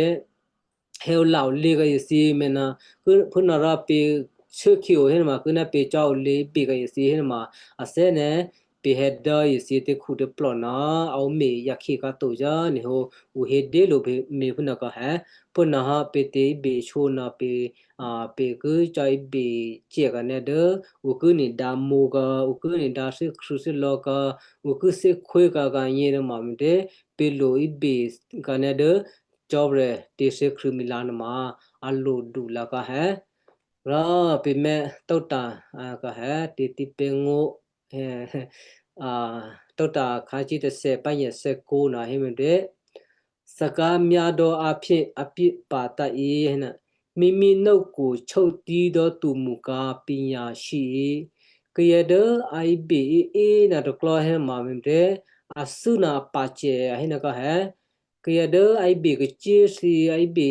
အိုလၣ်အိုလီကယသဲမန ဖဲနရ ပေဆွေခံအိုဟဲနမ ကနဲပေကျ အိုလီဘီကယသဲဟဲနမ အသဲနဲ ပေဟဲဒရံအသဲတေခုတပျိန အအိုမေယခေကတုကျ န့ၣ်ဟိ အိုဟဲဒိလိၤမီဖဲနကဟဲ ဖဲနဟဲ ပေတေအိုဘီဆိန ပေ, အ, ပေကကျ အိုဘီကျဲကနဲဒ အိုကန့ၣ်ဒမူက အိုကန့ၣ်ဒသဲခုသဲလီက အိုကသဲခွေးကကညေနမ မတ္တ ပေလိၣ်အိုဘီကနဲဒ ကျိပရဲတေသဲခုမံလၢနမ အလိၣ်ဒူလၢကဟဲ ရ ပေမဲတတၢ်ကဟဲ တေတိပေငို တတၢ်ခါကျိတစဲ ပိုင်းညက်စဲကိန ဟဲမတ္တ စကားများသောအားဖြင့် အပြစ်ပါတတ်၏. မိမိနှုတ်ကိုချုပ်တည်းသောသူမူကား ပညာရှိ၏. ကယဲဒၣ် အိုက်ဘီအ့အ့နတကျိဟဲမတ္တ အသ့ၣ်နအပာ်ကျဲ အဟဲနကဟဲ ကယဲဒၣ် အိုက်ဘီကစ့သံ အိုက်ဘီ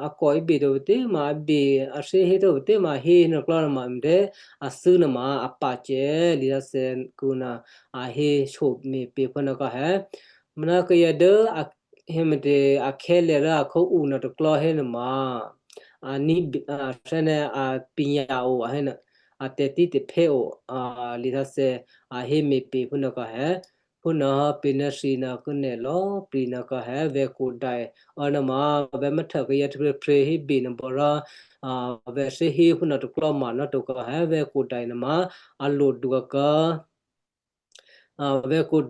အကိၣ်အိုက်ဘီတပတ့မး အိုက်ဘီအသ့ၣ်ဟဲတပတ့မး ဟဲနကျိနမတ္တ အသ့ၣ်နမ အပာ်ကျဲ လံာ်တၢ်စဲကုန အဟဲဆိၣ်မ့ၢ်ပ့ၤဖဲနကဟဲ မနကယဲဒၣ် ဟဲမတ္တ အခဲလၢာ်လၢအခိၣ်အူနတကျိဟဲနမ အနံၣ် သဲနဲ အပညာအိၣ် အဟဲ အတၢ်တံတဖဲအိၣ် လံာ်တၢ်စဲ အဟဲမ့ၢ်ပ့ၤဖဲနကဟဲ ဖဲနဟဲပ့ၤနသံနကနဲၣ်လီၤ ပျံၤနကဟဲ ဝဲကိၣ်ဒိုင် အနမ ဝဲမထၢၣ်ကယဲတဖျဲဖျဲဟဲဘ့ၣ်နဘီရ ဝဲသ့ၣ်ဟဲဖဲနတကျိမးနီတကဟဲ ဝဲကိၣ်ဒိုင်နမ အလိၣ်ဒူကက ဝဲကိၣ်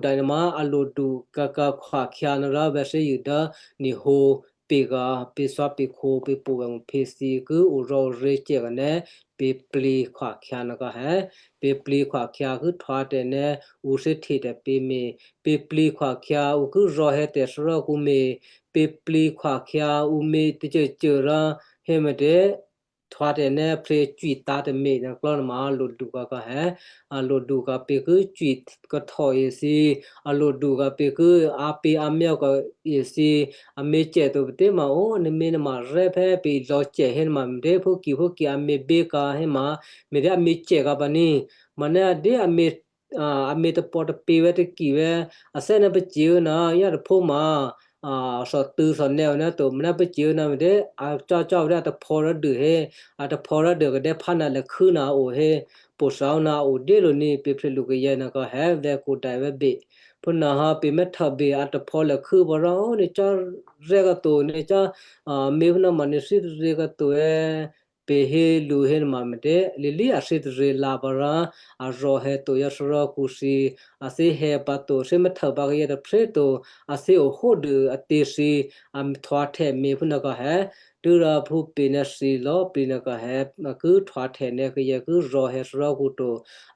ဒိုင်နမ အလိၣ်ဒူကကခွာ်ချါနရ ဝဲသ့ၣ်ယုၢ်ဒၣ် နံၣ်ဟိ ပ့ၤဂၤ ပ့ၤသွါပ့ၤခိ ပ့ၤပူဝဲမုၣ်ဖ့သံ ကုအိၣ်ရီၣ်ရ့ကျဲကနဲ ပ့ၤပျံၤခွာ်ချါနကဟဲ ပ့ၤပျံၤခွာ်ချါကုထွါတဲနဲ အူသ့ၣ်ထံၣ်တပ့ၤမ့ၢ် ပ့ၤပျံၤခွာ်ချါ အူကုရီၣ်ဟဲတဲသရီကူမ့ၢ် ပ့ၤပျံၤခွာ်ချါ အူမ့ၢ်တကျၢၤကျၢၤရ ဟဲမတ္တ ထွါတဲနဲ ဖျဲကျွံးတါတမ့ၢ်နကျိနမ အလိၣ်ဒူကကဟဲ အလိၣ်ဒူကပ့ၤကုကျွံးကထီၣ်အံၤသံ အလိၣ်ဒူကပ့ၤကု အပ့ၤအမၠိကအံၤသံ အမ့ၢ်ကျဲးတပတ့မးအိၣ် နမ့ၢ်နမရဲဖဲပ့ၤလီၤကျဲးဟဲနမ မတ္တ ဖိကံၢ်ဖိကံၢ် အမ့ၢ်ဘ့ကဟဲမး မ့ၢ်ဒၣ်အမ့ၢ်ကျဲးကပၤန့ၣ် မနဒ်အမ့ၢ် အမ့ၢ်တပီတပ့ၤဝဲတကံၢ်ဝဲ အသ့ၣ်နပစံးဝဲနၤ ယတဖိမး a, thòtû̌ thònè̌ o ná to, mná pacye̤ ná me̤tě, a cò́cò́ dố a taphò̌ rò́dû hé, a taphò̌ rò́dû kadè́phá ná lakhû́ ná a o hé, po̤sǎó ná a o dyélo̤ ní pě̤phè̌ lǔkayǎ ná kò hé vè̤ kudai vè̤ bè. Phúnuôhò́ pě̤ mè́htô bè a taphò̌ lakhû́ pǎ rò ní cò́ rè́ kǎto ní cò́, a, mé̤phúnuô ma ní thǐtaryě kǎto è, pě̤ hé lǔ hé nuôma me̤tě, lilí a thǐtaryě lǎ pǎ rò a rò̤hè to yǎ thárò́kǔ thǐ, a thǐ hè pǎ to, thǐ mè́htô pǎ kayǎ tôphrè́ to, a thǐ ohódû a tě thǐ, a mhtwǎhtè mé̤phúnuô kò hé, tû́rò phú pě̤ ná thǐ lò̌꤮ plǐ nuô kò hé, a ki htwǎhtè nè̤ kayǎ ki rò̤hè thárò́kǔ to,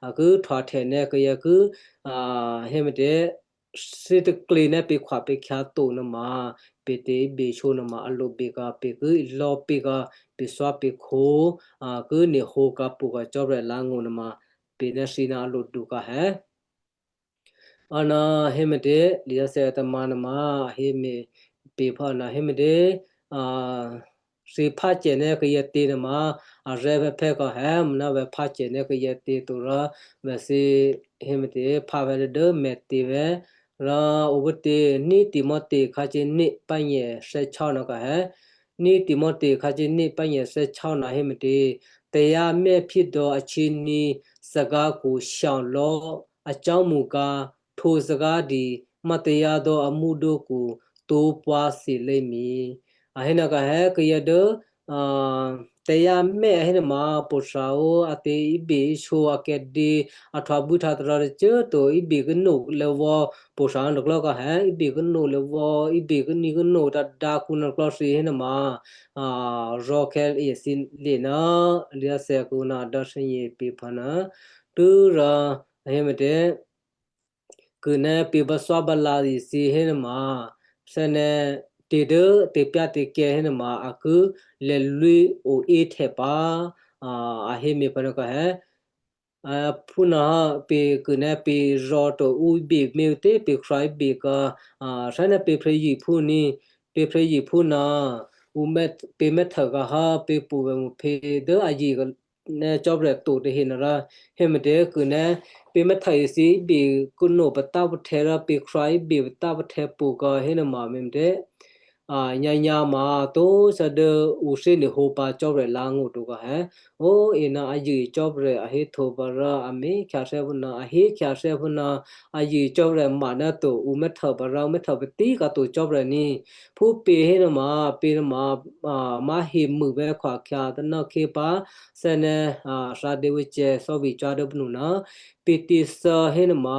a ki htwǎhtè nè̤ kayǎ ki, a, hé me̤tě, thǐtaklě ná pě̤ khwapě̤ khyǎ to nuôma, pě̤ tě bè shǒ nuôma a lo bè kò pě̤ ki lò̌ pě̤ kò pě̤ thǎpě̤ khǒ, a, ki nè̤ hǒ kǎ pṳ̌ kò Cò́marya lǎ̤ngó̤ nuôma, pě̤ ná thǐ ná a lo du kò hé. Ana hé me̤tě, Lisaia tômǎ nuôma, a hé me̤ pě̤ phò ana hé me̤tě, a, thǐ phǎcè ná kayǎ tě nuôma, arè̤̌ phè̌phè̌ kò hé mná vè̤ phǎcè ná kayǎ tě to rò, vè̤ thǐ hé me̤tě phǎ vè̤ dố mè̤tě vè̤, rò ǔpě tě ní Timothy khǎcě ní pányè thè́chò́ ná kò hé, ní Timothy khǎcě ní pányè thè́chò́ ná hé me̤tě, tayǎ mè́ phyédò̌ achǐní sagǎkhu shyaolò̌ acò́mǔ kǎ, htwǒ sagǎ di mátayǎ dò̌ amúdókhu tǒpwǎ thilě mi. A hé ná kò hé kayǎ dố, a, tayǎ mè́ a hé nuôma po̤sǎó a tě íbè íshǒ a kèdě, a htwǎbû́htǎ tarò̤ tôcô꤮ to íbè kano lèvò̌ po̤sǎ nuôklò̌ kò hé íbè kano lèvò̌ íbè kaní kano tadǎkǔ nuôklò̌ thǐ hé nuôma, a, rò̤khè̌ èthǐ lye̤ ná Lisaia kǔ ná a dò̌ thè́gně pě̤ phò ná, tû́rò a hé me̤tě, kû̌ ná pě̤ bǎthwábǎlǎ èthǐ hé nuôma, thè́ ná tě dố tè̤pyá̤tè̤kyǎ hé nuôma a ki lèlwí oíhtè pǎ, a, a hé me̤ phò ná kò hé. A, phúnuôhò́ pě̤ kû̌ ná pě̤ rò̤ to ǔ bè mě tě pě̤ khrwábè kò, a, thè́ ná pě̤ phrè́yiphú ní, pě̤ phrè́yiphú ná ǔ mè́-, pě̤ mè́htô kò hò́ pě̤ pṳvè̤ mǔphě dố a yè ná Cò́marya to tahe nuô rò, hé me̤tě kû̌ ná pě̤ mè́htô èthǐ íbè kano patápahtè̌ rò pě̤ khrwábè patápahtè̌ pṳ̌ kò hé nuôma me̤tě. A, nyǎnyǎ ma tósá dố ǔ thè́ nè̤ hǒ pǎ Cò́marya lǎ̤ngó̤ to kò hé. Ó, è ná a yè Cò́marya a héhtǒ pǎ rò a mé̤ khyǎthè́ phúnuô, a hé khyǎthè́ phúnuô, a yè Cò́marya ma ná to, ǔ mè́htô pǎ rò ǔ mè́htô patí kǎ to Cò́marya ní. Phú pě̤ hé nuôma, pě̤ nuôma, a, má̤ hemû vè̤ khwakhyǎ tônò́ khyě pǎ, thè́ ná, a, thǎ David cè̤ thò́vǐ̤ cò́ dố pnu ná, pě̤ tě thǎ hé nuôma,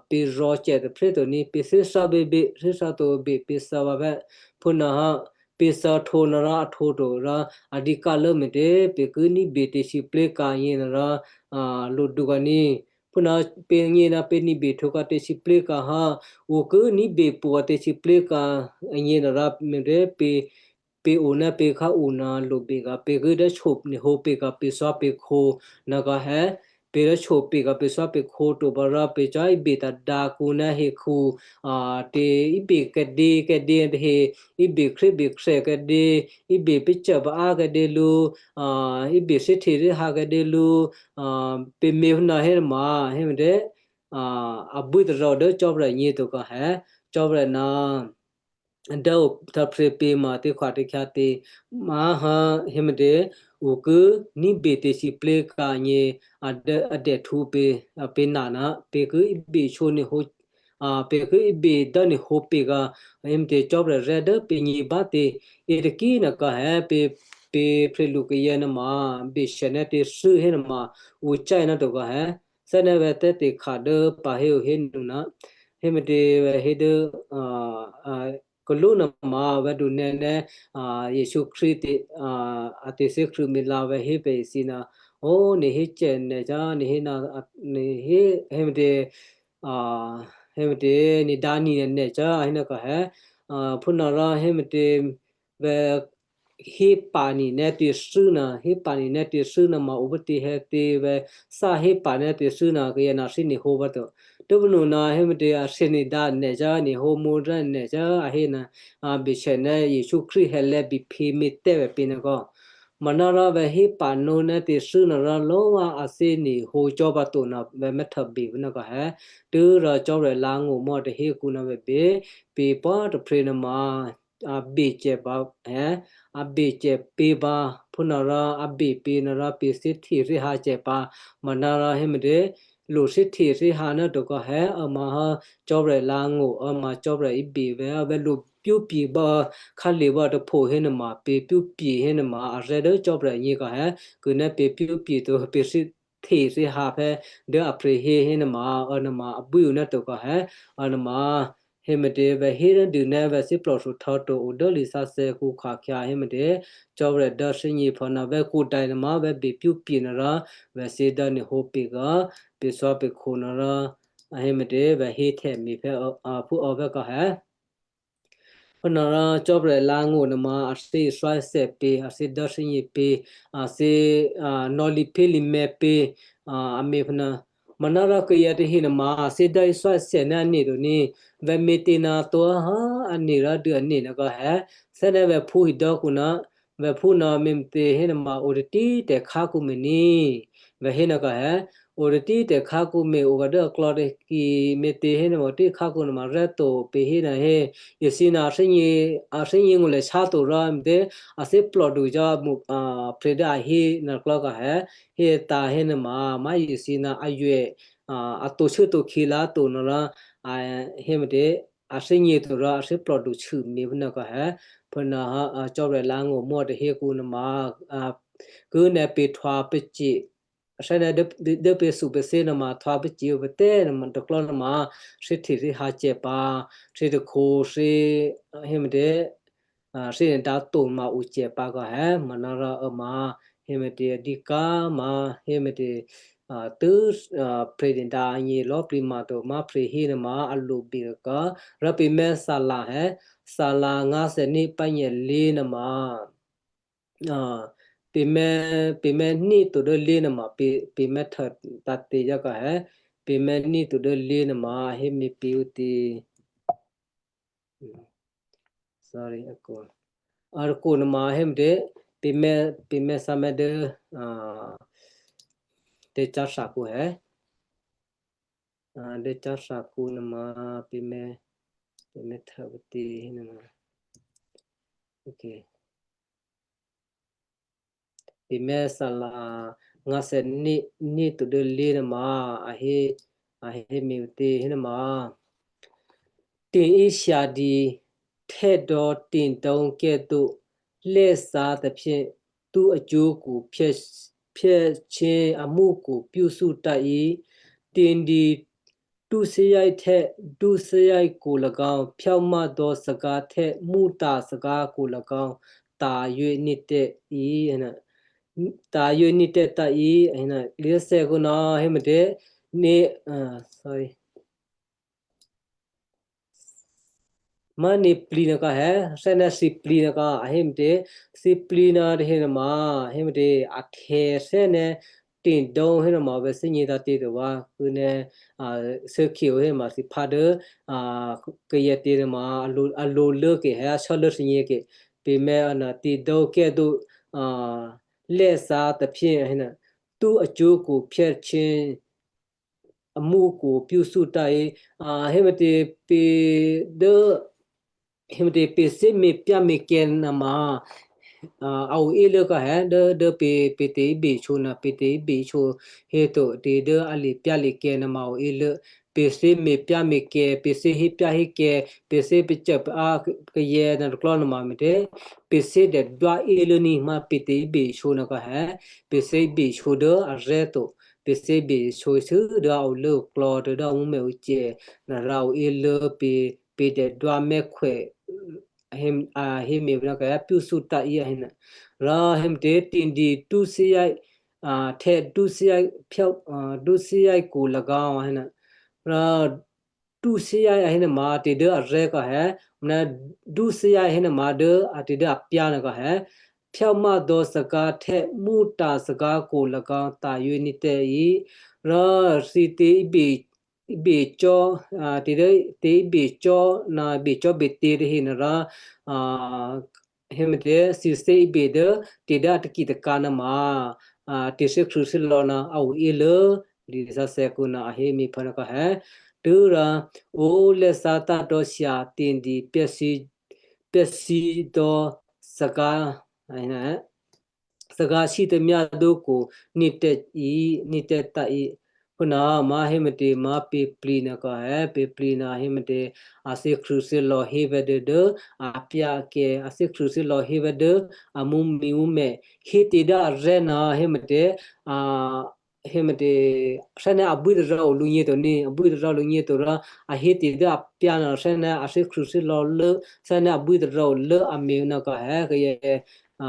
pě̤ rò̤ cè̤ tôphrè́ to ní, pě̤ thíthá běbě, thíthá to bě, pě̤ thǎ vǎ vè̤, phúnuôhò́, pě̤ thǎ htǒ nuô rò a htǒ to rò, a dǐ ká lố me̤tě, pě̤ ki ní̤bè tè̤sǐplé̤ kǎ nyě nuô rò, a, lo du kò ní. Phúnuô pě̤ nyě ná pě̤ ní̤bè htǒ kǎ tè̤sǐplé̤ kǎ hò́, ǔ ki ní̤bè pwǒ tè̤sǐplé̤ kǎ nyě nuô rò me̤tě pě̤ pě̤ o ná pě̤ khǎ o ná lo bě kǎ, pě̤ ki dố so nè̤ hǒ pě kǎ pě̤ thǎ pě̤ khǒ, ná kò hé, pě̤ dố so pě kǎ pě̤ thǎ pě̤ khǒ to pǎ rò pě̤ cò́ íbè tadǎkǔ ná hekhu, a, tě íbè kèdě kèdě tahe, íbè khrébè khrè kèdě, íbè pacô paá kèdě lǔ, a, íbè thíhte thíhǎ kèdě lǔ, a, pě̤ mě phúnuô hé nuôma, hé me̤tě, a, a bwí tarò̤ dố Cò́marya nyě to kò hé, Cò́marya ná dố thòphrya̤ pě ma tě khwatehkhyǎ tě, má̤hò́ hé me̤tě, ǔ ki ní̤bè tè̤sǐplé̤ kǎ nyě, a dố, a dèhtǔ pě, a pě nà ná, pě ki íbè shǒ nè̤ hǒ, a, pě ki íbè dố nè̤ hǒ pě kǎ, hé me̤tě Cò́marya rè́ dố pě nyě bá tě, yětôkí ná kò hé pě, pě phrèlu kayè̌ nuôma, bè shè ná tě thû́ hé nuôma, ǔ cè́ ná to kò hé, thè́ ná vè̤ tè̤ tè̤khǎ dố pahéo hénu ná, hé me̤tě vè̤ hé dố, a, a, kalú nuôma vè̤ du nè̌ nè̌, a, Jesǔ Krístu tě, a, a tè̤thè́krṳ̂̌mila vè̤ hé pè̤ thǐ ná, ó, nè̤ hé cè̌ nè̤ cò́, nè̤ hé ná, a, nè̤ hé, hé me̤tě, a, hé me̤tě, nè̤ dǎ ni nè̤ nè̤ cò́, a hé ná kò hé, a, phúnuôrò hé me̤tě, vè̤ hé pa̱ ni nè́ tě thû́ ná, hé pa̱ ni nè́ tě thû́ ná ma ǔ pě tě hé tě vè̤, thá hé pa̱ nè́ tě thû́ ná kayǎ ná thí nè̤ hǒ bá to. Tupnu ná hé me̤tě a thè́ nè̤ dǎ nè̤ cò́, nè̤ hǒ mǒ rá nè̤ cò́, a hé ná, a, bè shè ná Jesǔ Krístu hè̌lè́ bè phě mě tè́ vè̤ pě ná kò. Manárò vè̤ hé pa̤nǒ ná tè̤thû́ nuôrò lóma athíne hǒ cò́ pǎ to ná vè̤ mèthèbè phúnuô kò hé. Tû́rò Cò́marya lǎ̤ngó̤ mò́ tahí kǔ ná vè̤ bě, pě pá tôprè̤ nuôma a becè̤ pǎ, hé, a becè̤ pě pǎ, phúnuôrò a be pě nuôrò pě thíhte thíhǎ cè̤ pǎ. Manárò hé me̤tě, lo thíhte thíhǎ ná tôkò hé, ôma hó Cò́marya lǎ̤ngó̤, ôma Cò́marya ibè vè̤, vè̤ lo pyúpye bá, khǎlye̤ bá tôpho hénuôma, pě pyúpye hénuôma, arè̤ dố Cò́marya nyěkò hé, kû̌ ná pě pyúpye to, pě thíhte thíhǎ phè̌ dố aprè̤ hé hénuôma, ônuôma abwío ná tôkò hé, ônuôma, hé me̤tě vè̤ hé ná dû ná vè̤ thíplòhthuôhtò̌ to o dố lisǎsè̌kǔ khǎkhyǎ hé me̤tě, Cò́marya dố thígně phò ná vè̤ kudai nuôma vè̤ be pyúpye nuôrò, vè̤ thǐ dố nuôhǒ pě kò, pě thò́ pě khǒ nuôrò, a hé me̤tě vè̤ hé htè̌ me̤phè̌, a, phúò vè̤ kò hé. Phúnuôrò Cò́marya lǎ̤ngó̤ nuôma a thǐ thè́zò̤ pě, a thǐ dố thígně pě, a thǐ, a, nò̌lǐphé̤lǐmè̌ pě, a, a me̤ phúnuô. Manárò kayǎ tahe nuôma a thǐ dố thè́zò̤ ná ane̤ to ní, vè̤ me̤tě ná to há ane̤ rò dû ane̤ nuôkò hé, thè́ ná vè̤ phú hidò́kǔ ná, vè̤ phú ná me̤tě hénuôma o títí tè̤khákǔ me̤ní. Vè̤ hé nuôkò hé, o títí tè̤khákǔ me̤ o dố aklò̌ tôkyě me̤tě hénuôma o títí khákǔ nuôma rè́ to pě hé nuô hé. Yěthǐ ná a thígně, a thígně ngó̤ lè̌ sháto rò me̤tě, a thíplòdu cò́ mu, a, phè̌ dố a hé nuôklò̌ kò hé, hé tǎ hénuôma, má̤ yěthǐ ná a yuè, a, a to̤shuốto̤khǐ lǎ to nuôrò, a, hé me̤tě, a thígně to rò a thíplòdu chû me̤ phúnuô kò hé, phúnuô há, a, Cò́marya lǎ̤ngó̤ mò́ tahí kǔ nuôma, a, kû̌ ná pě thò́ pě cè, a thè́ ná dố, dố, dố pě thupěthǐ nuôma thò́ pě cè o pě tè̤ nuôma tôklò̌ nuôma, thǐhte thǐhǎ cè̤ pǎ, thǐ tôkhǒ thǐ, a, hé me̤tě, a, thǐ nuôdǎ to ma o cè̤ pǎ kò hé, manárò ôma, hé me̤tě dǐ ká ma, hé me̤tě, a, tû́, a, phè̌ dǐdǎ agně lò̌꤮ plǐ ma to, má̤ phè̌ hé nuôma a lo bè kò, rò pě mè̤ thala̤ hé, thala̤ ngǎ thè́ ní pányè̌ lě nuôma, a, pě mè̤, pě mè̤ ní to dố lě nuôma, pě, pě mè̤ htè tǎ̤tě yá kò hé, pě mè̤ ní to dố lě nuôma, hé me̤ pě o tě. Sorry, a kò. A kò nuôma hé me̤tě, pě mè̤, pě mè̤ thǎ mè̤ dố, a, dố cáthakǔ hé. A, dố cáthakǔ nuôma, pě mè̤, pě mè̤ htè pě tě hé nuôma. Ok. Pě mè̤ thala̤ ngǎ thè́ ní, ní to dố lě nuôma, a hé, a hé me̤ o tě hé nuôma. Tè̤íshyadǐ, htè̌dò̌ tè̤dǒ kè́ to, lè́thǎ tôphyě, tǔ acwǒ kwo phyě, phyě chě amú kwo pyúthú tǎ í, tè̤dǐ ဒုစရိုက်ထက် ဒုစရိုက်ကို ၎င်း၊ ဖြောင့်မတ်သောစကားထက် မုသာစကားကို ၎င်း သာ၍ နှစ်သက် ၏, သာ၍ နှစ်သက်တတ် ၏, လျှပ်စစ်ခုနဟဲမတဲ့ နေ, sorry, မနေပလီနကဟဲ သဲနဲသီပလီနက အဟဲမတဲ သီပလီနတဟဲနမ ဟဲမတဲ အထဲသဲနဲ တင်တုံးဟဲနမ ဝဲစညေတတတဝါ ခုနဲ သခိဟဲမ သီဖာဒ ကယဲတတမ အလိုလၢက့ဟဲအဆီလၢသညေက့ ပေမဲအန တင်တုံးကဲ့သို့ လက်စားသဖြင့် ဟဲန သူ့အကျိုးကို ဖျက်ခြင်း အမှုကို ပြုစုတတ် ၏, ဟဲမတဲ ပေဒၢ ဟဲမတဲ ပေစ့မေပြမေကဲနမ အအိၣ်အ့လၢကဟဲ ဒၢ ဒၢ ပေ ပေတ့ဘ့ၣ်ဆိန ပေတ့ဘ့ၣ်ဆိ ဟဲတိၣ်တ့ဒၢ အလီပြလီကဲနမ အိၣ်အ့လၢ ပေစ့မေပြမေကဲ ပေစ့ဟဲပြဟဲကဲ ပေစ့ပစၢၢ်ပအါကယဲနတကျီနမ မတဲ ပေစ့ဒဲးဒွါအ့လၢနံမ ပေတ့ဘ့ၣ်ဆိနကဟဲ ပေစ့ဘ့ၣ်ဆိဒၢ အရဲတိၣ် ပေစ့ဘ့ၣ်ဆိ ဆူဒၢအအိၣ်လၢကျီ တဒၢအမူမဲၣ်အူကျဲ နရၢအိၣ်အ့လၢ ပေ ပေဒဲးဒွါမဲခွဲး ဟဲမ့ၢ်ဝဲနက ပြုစုတတ် ၏ ဟဲန ရၢဟဲမတဲ တင်ဒီ ဒုစရိုက် ထဲ ဒုစရိုက် ဖြောင့် ဒုစရိုက်ကို ၎င်း ဟဲန ရၢ ဒုစရိုက် အဟဲနမ တ့ဒၢ အရဲကဟဲ မန ဒုစရိုက် ဟဲနမ ဒၢ အတ့ဒၢ အပြားနကဟဲ ဖြောင့်မတ်သောစကားထက် မုသာစကားကို ၎င်း သာ၍ နှစ်သက် ၏, ရၢ သီတေ ဘ့ၣ်ကၠီ တေ တေဘ့ၣ်ကၠီ နဘ့ၣ်ကၠီဘ့ၣ်တ့တဟဲနရၢ hé me̤tě, thǐ thè́ ibè dố tè̤ dố a taki takǎ nuôma, a, tè̤thè́krṳ̂̌thè́lò̌ nuô a o ílố lisǎsè̌kǔ nuô a hé me̤phè̌ nuôkò hé. Tû́rò ó lè́ thǎtá̤ dò́ shyatè̤ ndi pyè́sí, pyè́sí dò́ thagǎ, thagǎ sítômyá dóko nǐtè̤ i, nǐtè̤ ta i. Phúnuô má̤ hé me̤tě, má̤ pěplǐ nuôkò hé, pěplǐ nuô hé me̤tě, a thè́krṳ̂̌thè́lò̌ hé vè̤́ dố, dố a pyákè, a thè́krṳ̂̌thè́lò̌ hé vè̤́ dố a mǔmyě̤ mǔmyě̤, hé tè̤ dố arè́ nuô hé me̤tě, a, hé me̤tě, thè́ ná abwítarǎ o lǔgně to ní, abwítarǎ lǔgně to rò a hé tè̤ dố a pyá nuô, thè́ ná a thè́krṳ̂̌thè́lò̌ lố, thè́ ná abwítarǎ o lố a me̤ nuôkò hé kayǎ, a,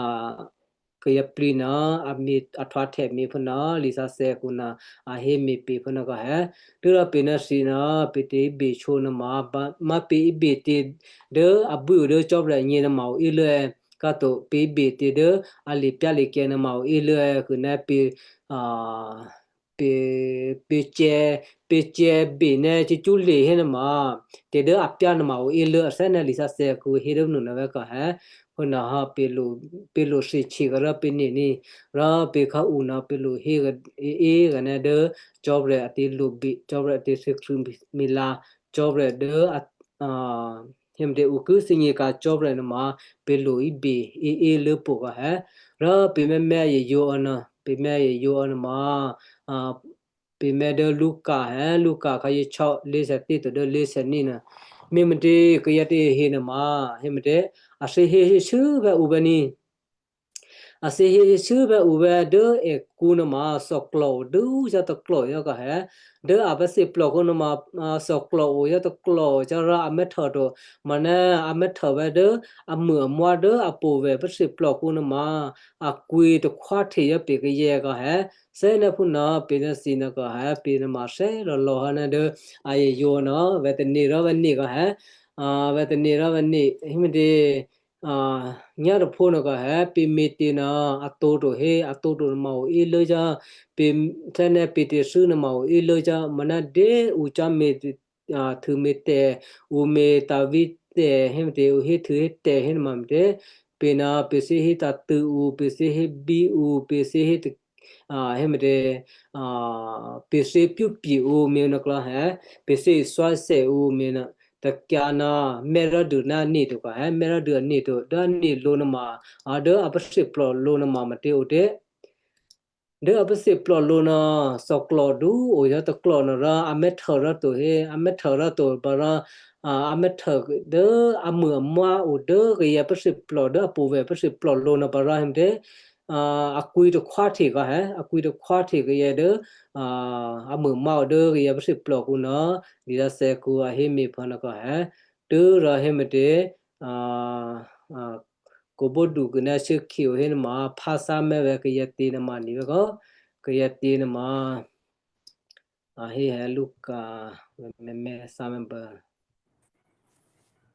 kayǎ plǐ nuô, a me̤, a htwǎhtè̌ me̤ phúnuô, lisǎsè̌kǔ nuô, a hé me̤ pě phúnuô kò hé. Tû́rò pě ná thǐ nuô, pě tè̤ ibè sǒ nuôma, ba-, má̤ pě ibè tè̤ dố abwí o dố Cò́marya agně nuôma o ílố è̌, ká to pě ibè tè̤ dố a lipyálikè̤̌ nuôma o ílố è̌, kû̌ ná pě, a, pě, pěcè, pěcè bè ná cecwó̤le hé nuôma, tè̤ dố a pyá nuôma o ílố athè́ ná lisǎsè̌kǔ hé dố nuô nuôvè́ kò hé. Phúnuôhò́ pě lo, pě lo thè́hte kò rò pě ne ní, rò pě khǎ o nuô pě lo hé, hé, hé kò ná dố Cò́marya a tè̤ lo bè, Cò́marya a tè̤thè́krṳ̂̌mila, Cò́marya dố a, a, hé me̤tě ǔ ki thè́gně ka̤ Cò́marya nuôma pě lo ibè ílố pô kò hé. Rò pě mè̤́mè̤́ a yǒ ǔ nuô, pě mè̤́ a yǒ ǔ nuôma, a, pě mè̤́ dố Luka hé, Luka khǎyě shyǎ, lé̤shyǎ tè́ to dố lé̤shyǎ ní nuô. Me̤ me̤tě kayǎ tahe nuôma, hé me̤tě, a thè́ hé hé sû́ vè̤́ ǔ vè̤́ ní. A thè́ hé hé sû́ vè̤́ ǔ vè̤́ dố èkǔ nuôma thòklò̤ o dố yá tôklò̤ yá kò hé. Dố a pacè̤̌plòkǔ nuôma, a, thòklò̤ o yá tôklò̤ cò́ rò a mè́htuô to. Mò̤́ ná a mè́htuô vè̤́ dố amû amwá dố a pacè̤̌plòkǔ nuôma a kwǐ takhwáhte yá pě kayǎ kò hé. Thè́ ná phúnuô pě ná thǐ nuô kò hé, pě nuôma thè́ lò̌lò̌ hò́ ná dố a yǒ nuô, vè̤́ tane̤ rò vè̤́ ne kò hé. A, vè̤́ tane̤ rò vè̤́ ne, hé me̤tě, a, nyá̤ tôphó nuô kò hé, pě me̤tě nuô, a tǒ to hé, a tǒ to nuôma o ílố cò́, pě, thè́ ná pě tè̤thû́ nuôma o ílố cò́, mò̤́ ná dé ǔ cò́ me̤, a, htuô me̤tè̤, ǔ me̤ tavǐ tè̤, hé me̤tě, ǔ hé htuô hé tè̤ hé nuôma me̤tě, pě nuô, pě thè́ hé tǎ̤tṳ̂̌ ǔ, pě thè́ hé bí ǔ, pě thè́ hé ta-, a, hé me̤tě, a, pě thè́ pyúpye ǔ, me̤ nuôklò̌ hé, pě thè́ iswáshè ǔ, me̤ nuô, takyǎ ná mè́ rò́dû ná ne to kò hé, mè́ rò́dû a ne to, dố a ne lǒ nuôma, a, dố a pacè̤̌plò lǒ nuôma me̤tě o tě. Dố a pacè̤̌plò lǒ nuô, thòklò̤ dǔ o yá tôklò̤ nuô rò a mè́htuô rò to hé, a mè́htuô rò to pǎ rò, a, a mè́htuô dố amû amwá o dố kayǎ pacè̤̌plò dố a pacè̤̌plò lǒ nuô pǎ rò hé me̤tě, a, a kwǐ takhwáhte kò hé, a kwǐ takhwáhte kayǎ dố, a, amû amwá o dố kayǎ pacè̤̌plòkǔ nuô, lisǎsè̌kǔ a hé me̤phè̌ nuô kò hé. Tû́rò hé me̤tě, a, a, kobódu kû̌ ná shuốkhè̌ o hé nuôma, phá thǎ mè́ vè̤́ kayǎ tě nuôma ni vè̤́ kò, kayǎ tě nuôma, a hé hé Luka, mè̤, mè̤, mè̤ thǎ mè̤ bè.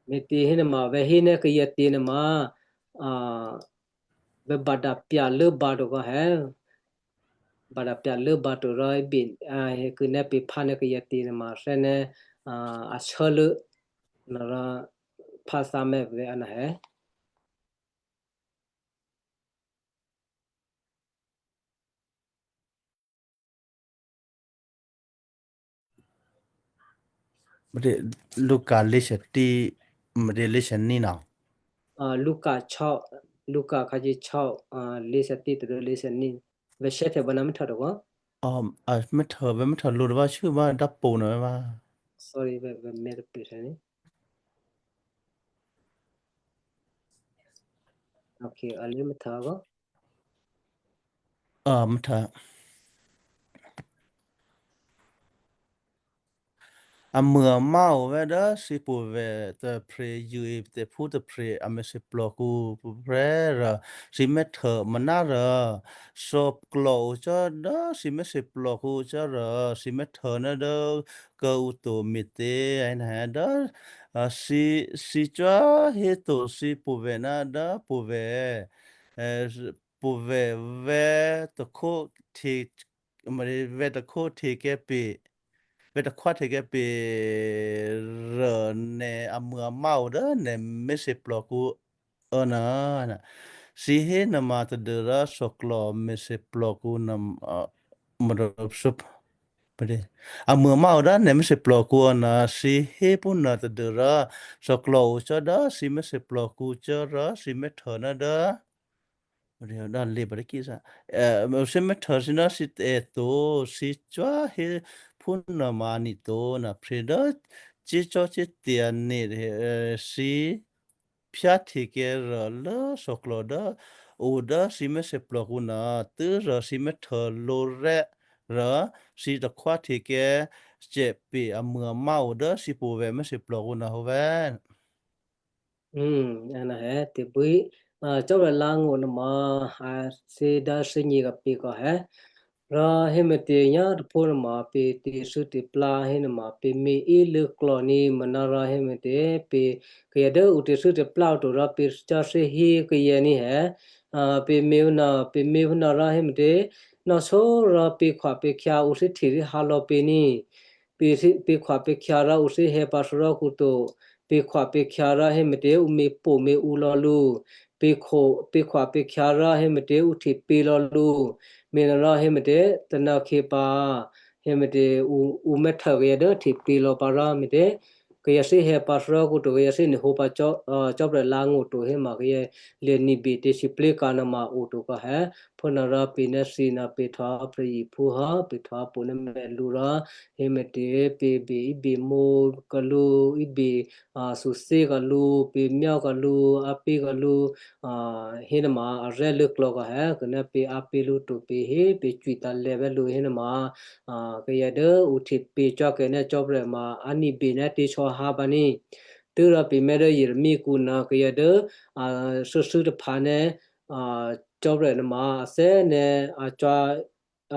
Me̤tě hé nuôma, vè̤́ hé ná kayǎ tě nuôma, a, vè̤́ bada̤pya̤ lốbǎ to kò hé. Bada̤pya̤ lốbǎ to rò, a, kû̌ ná pě phá ná kayǎ tě nuôma, thè́ ná, a, a shuốlố, nuô rò phá thǎ mè́ vè̤́ a nuô hé. Me̤tě, Luka lé̤shyatí, me̤tě lé̤shyaní nò. A, Luka shyá, Luka khǎyě shyá, a, lé̤shyatí tadû lé̤shyaní. Vè̤́ shyáhtè̌ bǎ ná mè́htuô to kò. A, a, mè́htuô, vè̤́ mè́htuô lǒ tôbá shû́ bá dápǒ nuô bá. Sorry, vè̤́, vè̤́ mè̤ tôpě thè́ ní. Ok, a lě mè́htuô kò. A, mè́htuô. Amû amwá o vè̤́ dố thǐ pacè̤̌ tôprè̤, yuye tè̤phú tôprè̤ a mèthèplòkǔ prè́ rò thǐ mè́htuô manárò, thòklò̤ o cò́ dố thǐ mèthèplòkǔ cò́ rò thǐ mè́htuô ná dố kuô̌ǔ to me̤tě, a, dố, a, thǐ, thǐ cò́ héto thǐ pacè̤̌ ná dố pacè̤̌, a, pacè̤̌ vè̤́ tôkhó hte, vè̤́ tôkhó hte kè́ pě, vè̤́ takhwá hte kè́ pě rò nè̤ amû amwá o dố nè̤ mèthèplòkǔ ná, ná, thǐ hé nè̤ma tadû́rò thòklò mèthèplòkǔ nè̤, a, mòròpsǔ, pardon, amû amáǔ dố nè̤ mèthèplòkǔ ná, thǐ hé phúnuô tadû́rò thòklò o cò́ dố thǐ mèthèplòkǔ cò́ rò thǐ mèthèná dố, pardon, dố lě pardon kí sá, a, thǐ mèthè thǐ ná thǐ tè̤ to, thǐ cò́ hé phúnuô ma nè̤ to, ná phrè dố cícò́cíte̤ ané̤, a, thǐ phyáhtekè̤ rò lố thòklò dố o dố thǐ mèthèplòkǔ ná, tû́rò thǐ mèthè lǒrè́ rò thǐ takhwáhtekè̤ cè̤pe amû amáǔ dố thǐ pwǒ̤vè̤ mèthèplòkǔ ná hǒvè̤. Hmm, ana hé, tebwí, a, Cò́marya langó̤ nuôma, a, thǐ dố thǐ nyě̤ kapě kò hé. Rò héme̤tě nyá tôphuố nuôma pě tè̤thû́ tè̤plá hé nuôma pě mě ílû́ klò̌ ní manárò héme̤tě pě kayǎ dố ǔ tè̤thû́ tè̤plá to rò pě cò́ thǐ hé kayǎ ní hé. A, pě mě ǔ ná, pě mě ǔ ná rò héme̤tě, nò̌só rò pě khwapěkhyǎ ǔ thǐ hteríhǎ lò̌ pě ní. Pě thǐ, pě khwapěkhyǎ rò ǔ thǐ hè̌ pǎ thǒró̤kǔ to. Pě khwapěkhyǎ rò héme̤tě ǔ me̤pòme̤ǔ lò̌ lǔ. Pě kho, pě khwapěkhyǎ rò héme̤tě ǔ htepě lò̌ lǔ. Me̤nuôrò héme̤tě tanǎkhyě pǎ, héme̤tě ǔ, ǔ mèthè kayǎ dố htepě lò̌ pǎ rò me̤tě kayǎ thǐ hè̌ pǎ thǒró̤kǔ to, kayǎ thǐ nuôhǒ pǎ cò́, a, Cò́marya langó̤ to héma kayǎ lya̤ ní̤bè tè̤sǐplé̤ ka̤ nuôma o to kò hé. Phúnuôrò pě ná thǐ ná pě htwǒ prè̤yiphú hò́, pě htwǒ pwǒ̤ ná mèlǔ rò, héme̤tě pě bè íbè mǒ ka̤lǔ, íbè, a, suthé ka̤lǔ, pě myá ka̤lǔ, ápě ka̤lǔ, a, hénuôma arè́ lốklò̌ kò hé, kayǎ ná pě ápě lǔ to pě hé, pě cwitalè̤ vè̤́ lǔ hénuôma, a, kayǎ dố ǔ htepě cò́ kayǎ ná Cò́marya ma a ní̤bè ná tè̤sò̌hǎ pǎ ní. Tû́rò pě mè̤ dố Jeremia kǔ ná kayǎ dố, a, thû́thû́ taphǎ ná, a, Cò́marya nuôma a thè́ ná a cò́,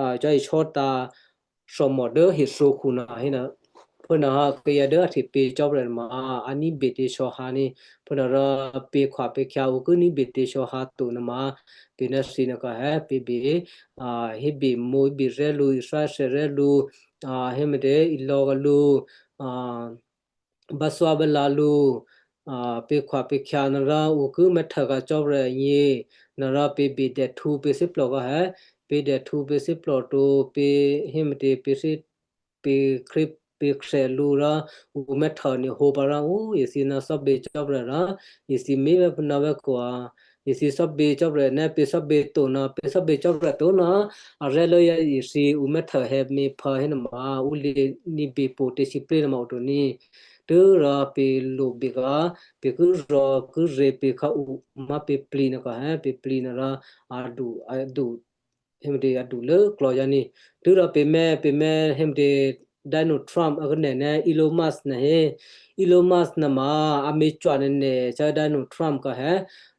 a, cò́ isò́tǎ̤ thòmò dố hethǒkhu ná hénuô. Phúnuô kayǎ dố a htepě Cò́marya nuôma a ní̤bè tè̤sò̌hǎ ní. Phúnuôrò pě khwapěkhyǎ ǔ ki ní̤bè tè̤sò̌hǎ to nuôma pě ná thǐ nuô kò hé, pě bè, a, hébè mǒ, hébè rè́ lǔ, Israel thè́ rè́ lǔ, a, héme̤tě ilò̌ ka̤lǔ, a, báthwábálǎ lǔ, a, pě khwapěkhyǎ nuôrò ǔ ki mèthè ka̤ Cò́marya agně, nuôrò pě bè dèhtǔ pě thíplò kò hé, pě dèhtǔ pě thíplò to, pě héme̤tě pě thí, pě Khrist pě khrè̤ lǔ rò ǔ mèthè nuôhǒ pǎ rò, o, ethǐ ná cò́bě Cò́marya rò, ethǐ mí vè̤́ phuná̤ vè̤́ kò, ethǐ cò́bě Cò́marya ná pě cò́bě to ná pě cò́bě Cò́marya to ná, arè́ lố yá ethǐ ǔ mèthè hè̌ me̤phǎ hénuôma, ǔ lya̤ ní̤bè pwǒ̤ tè̤sǐplé̤ nuôma o to ní. Tû́rò pě lo bè kò, pě ki rò ki rě pě khǎ u, má pě plǐ nuô kò hé, pě plǐ nuôrò, adu, adu, héme̤tě adu lố klò̌ yá ní. Tû́rò pě mè̤, pě mè̤ héme̤tě Donald Trump a kanè̤ ná Elon Musk nuô hé. Elon Musk nuôma a me̤cwa nè̤nè̤ cò́ Donald Trump kò hé.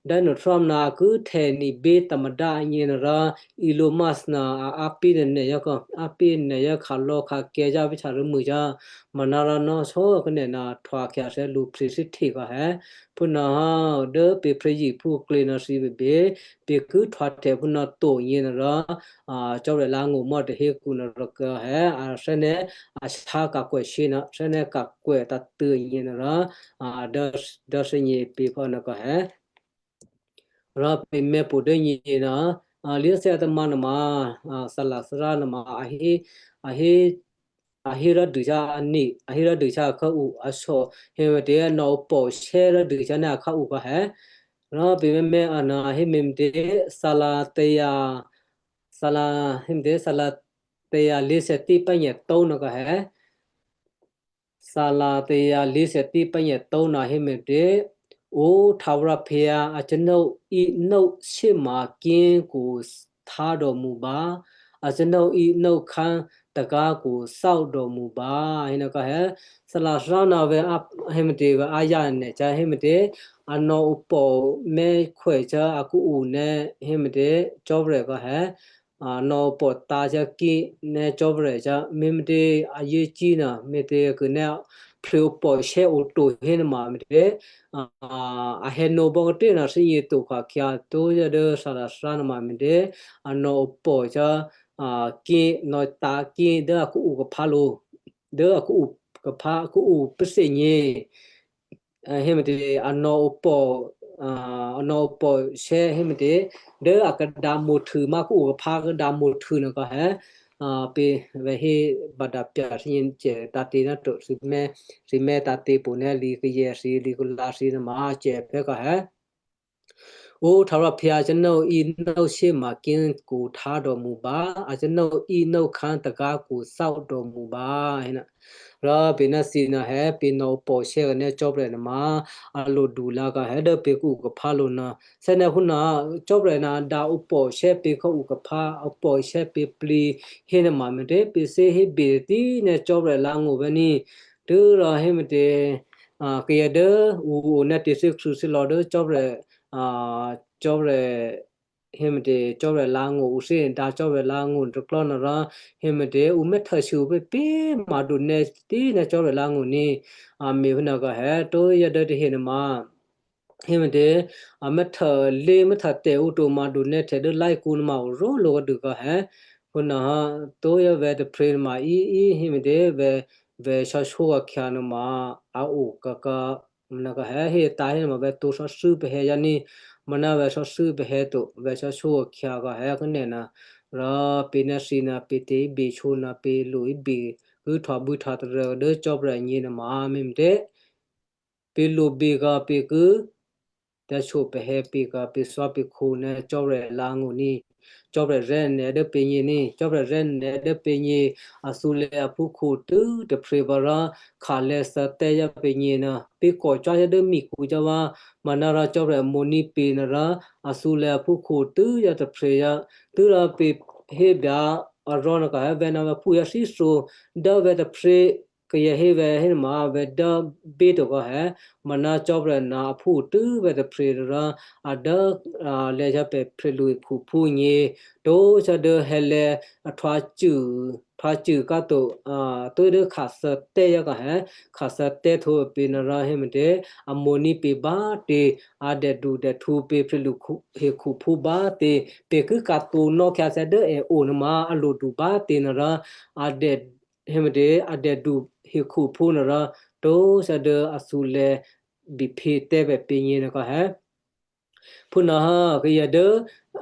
Donald Trump ná a ki htè̌ ní̤bè tamadá̤ agně nuôrò Elon Musk ná a ápě nè̤nè̤ yá kò, ápě nè̤ yá khǎlò̌ khǎkè̤̌ yá pě htyarû̌mû yá. Manárò nò̌só kanè̤ ná htwǒ khyǎthè́ lǔ phrèsíhthe kò hé. Phúnuôhò́ dố pě phrè́yiphú klě ná thǐ bèbè, pě ki htwǒhtè̌ phúnuô to agně nuôrò, a, Cò́marya langó̤ mò̤́ tahékǔ nuôrò kò hé, a thè́ ná a shyá ka̤kwè̌ shyé ná, thè́ ná ka̤kwè̌ tǎ̤tṳ̂̌ agně nuôrò, a, dố, dố thǐ nyě̤ pě phúnuô kò hé. Rò pě mè̤ pwǒ̤ dố nyě̤ ná, a, Lysia Thamar nuôma, a, Salasará nuôma, a hé, a hé, a hé rò́dû cyá̤ aní, a hé rò́dû cyá̤ akhǎ-u, a shyé, héme̤tě a nò̌ opò̤ shyé rò́dû cyá̤ ná akhǎ-u kò hé. Rò pě mè̤ mè̤ a ná a hé me̤me̤tě Salatia, Sala, héme̤tě Salatia Lysia tí pányè̤tǒ nuô kò hé. Salatia Lysia tí pányè̤tǒ nuô héme̤tě, โอ้ ท้าวราเพีย အကျွန်ုပ်၏နှုတ်ဆစ်မှာ ကင်းကို ထားတော်မူပါ။ အကျွန်ုပ်၏နှုတ်ခမ်းတံခါးကို စောင့်တော်မူပါ hénuô kò hé. Salasará ná vè̤́ a, héme̤tě vè̤́ a yá nè̤ cyá̤ héme̤tě, a nò̌ opò̤ mè̤́khwè cyá̤ a k'o ná héme̤tě Cò́marya kò hé. A nò̌ opò̤ tǎ̤ cyá̤ kí ná Cò́marya cyá̤, me̤me̤tě a yě cí nuô, me̤tě kû̌ ná phrè́ opò̤ shyé oto hénuôma me̤tě, a, a hè̌nǒ bò́ kôté nuô thǐ nyě̤ to khǎkhyǎ tó̤ yá dố Salasará nuôma me̤tě, a nò̌ opò̤ cyá̤, a, kí, nò̌ tǎ̤ kí dố a k'o kaphá lǔ, dố a k'o kaphá, a k'o pèsè nyě̤. A, héme̤tě a nò̌ opò̤, a, anò̤ opò̤ shè́ hé me̤tě, dố a kadǎ mo̤htû má̤ kó o kaphá kadǎ mo̤htû nuô kò hé, a, pě vè̤ hé bada pya̤ thǐnyě cè tǎ̤tě ná to thǐmè̤, thǐmè̤ tǎ̤tě pwǒ̤ ná lǐ kayè thǐ, lǐ kula thǐ nuôma cè pè̤ kò hé. Ohtǎ rò phyǎ canó í nó shyéma kínkwo htá dòmṳ bǎ, a canó í nó khǎ tagǎ kwo tháo dòmṳ bǎ, héna. Rò pě̤ ná thǐ nuô hé, pě̤ nò̤ opò̤ shè́ kané Cò́bè̌ nuôma, a lo dulǎ kò hé dố pě̤ kô kaphá lo nuô. Sè́ ná phúnuô, Cò́bè̌ ná dǎ opò̤ shè́ pě̤ khò́ o kaphá, opò̤ shè́ pě̤ plǐ, hé nuôma me̤tě pě̤ thǐ hé bè tǐ ná Cò́bè̌ lá̤ngó̤ vè̤ ní. Tû́rò hé me̤tě, a, kayǎ dố ǔ o ná tè̤thè́krṳ̂̌ thè́lò̌ dố Cò́bè̌, a, Cò́bè̌, hé me̤tě Cò́bè̌ lá̤ngó̤ ǔ thí dǎ Cò́bè̌ lá̤ngó̤ tôklò́ nuô rò, hé me̤tě ǔ mè́ htû̌sû pě pě mǎ dǔ nè̌ tǐ ná Cò́bè̌ lá̤ngó̤ ní, a, me̤ phúnuô kò hé, tǒ yá dố tahe nuôma, hé me̤tě, a mè́ htû̌ lé mè́ htû̌ tè̤ ǔ to mǎ dǔ nè̌ htè dố lá̤kǔ nuôma o ró̤lǒ kǒdû kò hé. Phúnuô hé, tǒ yá vè̤ tôphrě nuôma í, í, hé me̤tě vè̤, vè̤ sò̌shó akhyǎ nuôma a o kaka, mná kò hé, hé tǎ̤ hé nuôma vè̤ tǒ sò̌thû́ pahè̌ yá ní, mná vè̤ sò̌thû́ pahè̌ to, vè̤ sò̌shó akhyǎ kò hé khanè́ nuô. Rò pě̤ ná thǐ nuô pě̤ tè̤ íbè shó nuô pě̤ lo íbè ki htòbû̌htò tarô dố Cò́bè̌ agně nuôma me̤ me̤tě. Pě̤ lo bè kò pě̤ ki tǎ̤shyo pahè̌ pě̤ kò pě̤ thò́ pě̤ khǒ ná Cò́bè̌ lá̤ngó̤ ní. Cò́bè̌ rè̤́ nè̤ dố pě̤ nyě ní. Cò́bè̌ rè̤́ nè̤ dố pě̤ nyě, a thǔlè̌ aphúkhǔ tû́ tôphrě pǎ rò, khalè̌ thǎtè́ yá pě̤ nyě nuô, pě̤ kò cò́ yá dố mikǔ cò́ vǎ, manárò Cò́bè̌ amǒ ní pě̤ nuô rò, a thǔlè̌ aphúkhǔ tû́ yá tôphrě yá, tû́rò pě̤ hébè arò̤̌ nuô kò hé vè̤ ná vè̤ phú yá thíthǒ, dố vè̤ tôphrě, kayǎ hé vè̤ hé nuôma vè̤ dố bě to kò hé, maná Cò́bè̌ ná aphú tû́ vè̤ tôphrě rò, a dố, a, lè̌ hyǎ pè̤ phrèlu hekhuphú nyě, tóshyá dố hè̌lè̤̌ a htwǎcû, htwǎcû káto, a, tuố̤ dố khathô tè́ yá kò hé, khathô tè́htǒ pě nuô rò hé me̤tě, a mo̤ní̤ pě bá꤮ tě, a dèdu dèhtǔ pě phrèlu hekhuphú bá꤮ tě, pě ki ka̤to nò̌khyǎ thè́ dố è o nuôma a lodu bá꤮ tě nuô rò, a dè hé me̤tě, a dèdu hekhuphú nuô rò, tóshyá dố a thǔlè̌ biphě tè́ pè̤ pě nyě nuô kò hé. Phúnuô hé, kayǎ dố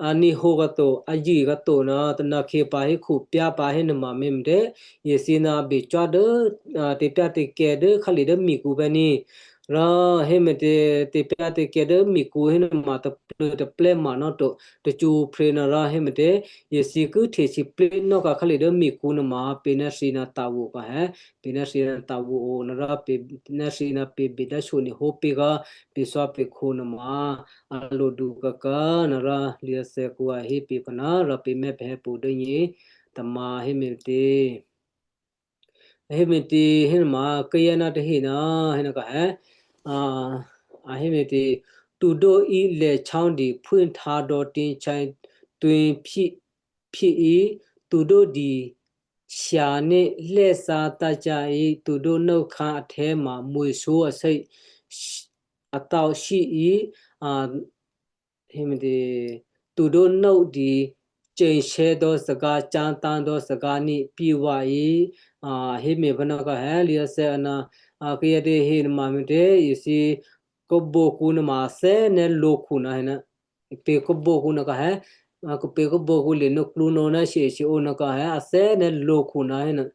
a ní̤hǒ kòto, a yǐ kòto nuô, tanakhe pǎ hé khupyá pǎ hé nuôma me̤ me̤tě, yěthyě nuô a becwá dố, a, tepyátekè̤ dố khǎlye dố mikǔ pè̤ ní. Rò hé me̤tě, tepyátekè̤ dố mikǔ hé nuôma taplû̌ taplè́ ma nò́ to, tacṳ́ phrě nuô rò hé me̤tě, yěthyě ki htecyě̤plǐ nò́ kò khǎlye dố mikǔ nuôma pě ná thǐ ná tǎ̤wo kò hé, pě ná thǐ ná tǎ̤wo o nuô rò pě ná thǐ ná pě bè dá shyoni̤ hó pě kò, pě thò́ pě khǒ nuôma, a lodu kaka nuô rò, liathèkǔ a hé pě kò nuô rò pě mè́ pè̤ hé pwǒ̤ dố nyě, tamǎ hé me̤tě. Hé me̤tě hé nuôma kayǎ ná tahe nuô, hé nuô kò hé, a, a hé me̤tě, tǔdó í lè̌ chándì phwíhtǎ dò̌ tǐ chai twi phí, phí í, tǔdó di shyané lè́thǎ tácyá í, tǔdó nókhǎ ahtè̌ma mwi̤shú asè́, atǎo shí í, a, hé me̤tě, tǔdó nó di, ce̤sè̌ dò̌ thagǎ, cǎtǎ̤ dò̌ thagǎ ní pí vǎ í, a, hé me̤ phúnuô kò hé liathè̌ ana, a, kayǎ tahe nuôma me̤tě, yěthyě kobokǔ nuôma a thè́ ná lǒkhu nuô hé nuô. Pě kobokǔ nuô kò hé, a, pě kobokǔ le nuô̌klǔ nuô̌ ná shye̤shyě o nuô kò hé, a thè́ ná lǒkhu nuô hé nuô.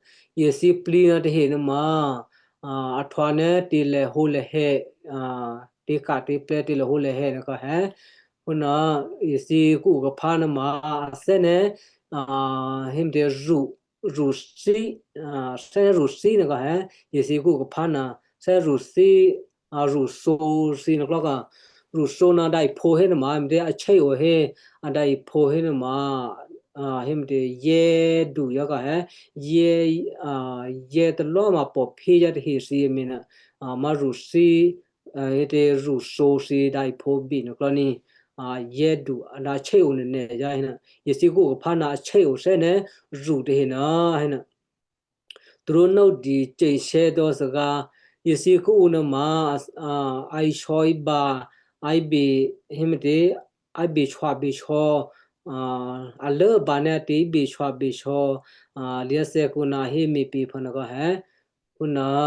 Yěthyě plǐ nuô tahe nuôma, a, a htwǎ ná tǐ lèhǒlehè, a, tǐka̤ tǐplè̤̌ tǐ lèhǒlehè nuô kò hé. Phúnuô, yěthyě kú o kaphá nuôma, a thè́ ná, a, hé me̤tě rǔ, rǔthí, a, thè́ ná rǔthí nuô kò hé, yěthyě kú o kaphá nuô, thè́ rǔthí, a, rǔthǒ thǐ nuôklò́ kò, rǔthǒ nuô dǎiphǒ hé nuôma, me̤tě a chéo hé, a dǎiphǒ hé nuôma, a, hé me̤tě yèdu yá kò hé, yè, a, yè talò́ma pò̤phí yá tahe thǐ me̤ nuô, a, má rǔthí, a, hé tě rǔthǒ thǐ dǎiphǒ bè nuôklò́ ní, a, yèdu a dǎ chéo nuô nè̤ yá hé nuô, yěthyě kú o kaphá nuô a chéo thè́ ná rǔ tahe nuô hé nuô. Tǔdó nó di ce̤sè̌ dò̌ thagǎ, yěthyě kú o nuôma, a, a, a isò̌ ibǎ, a ibè, hé me̤tě, a ibè shwa bè shò, a, a lốbǎ ná tě ibè shwa bè shò, a, liathè̌ kǔ nuô hé me̤ pě phúnuô kò hé. Phúnuô,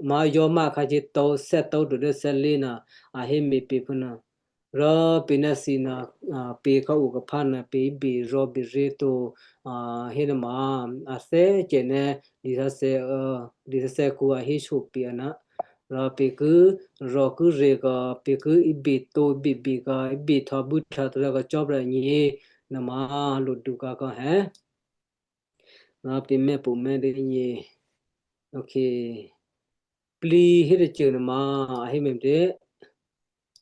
má yò́má khǎ cǐ tǒ thè́tǒ to dố thè́lé nuô, a hé me̤ pě phúnuô. Rò pè̤ ná thǐ ná, a, pè̤ khǎokhaphá ná pè̤ íbè rò̤̌ bèrè̤ to, a, hénuôma, a thè́cè ná lisǎsè̌, a, lisǎsè̌kǔ a héso pè̤ aná. Rò pè̤ ki rò̤̌ ki rè̤ kò pè̤ ki íbè to, íbè bè kò, íbè htò̌bû́ htò̌taryě kò Cò́marya agně nuôma lodu kǎ kò hé. Rò pè̤ mè́pṳ̌mè́ dố nyě. Ok. Plǐ hé tôcô nuôma a hé me̤tě?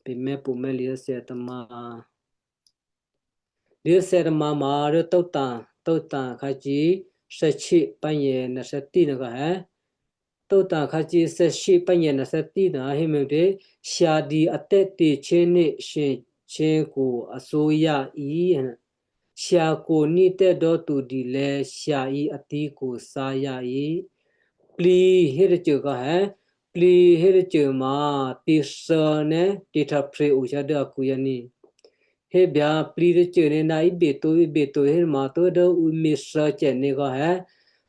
Pè̤ mè́pṳ̌mè́ lisǎsè̌ tamǎ. Lisǎsè̌ tamǎ ma dố Tôta̱, Tôta̱ khǎcǐ thè́shyé pǎnyè̌ nè̤ thè́tí nuô kò hé. Tôta̱ khǎcǐ thè́shyé pǎnyè̌ nè̤ thè́tí nuô a hé me̤tě? Shyadǐ atè́tě chéné shyěchékǔ athǒyǎ í. Shyakǔ ní̤tè́ dò́ tudilè̤̌ shyǎ í atǐkǔ thǎyǎ í. Plǐ hé tôcô kò hé, plǐ hé tôcô ma tǐthǎ ná tǐhtò̌phrě ohyǎ dố akǔ yǎ ní. Hé byǎ plǐ tôcô ní ná íbè to, íbè to hé ma tó dố ǔ mǐthǎ cè̌ ní kò hé.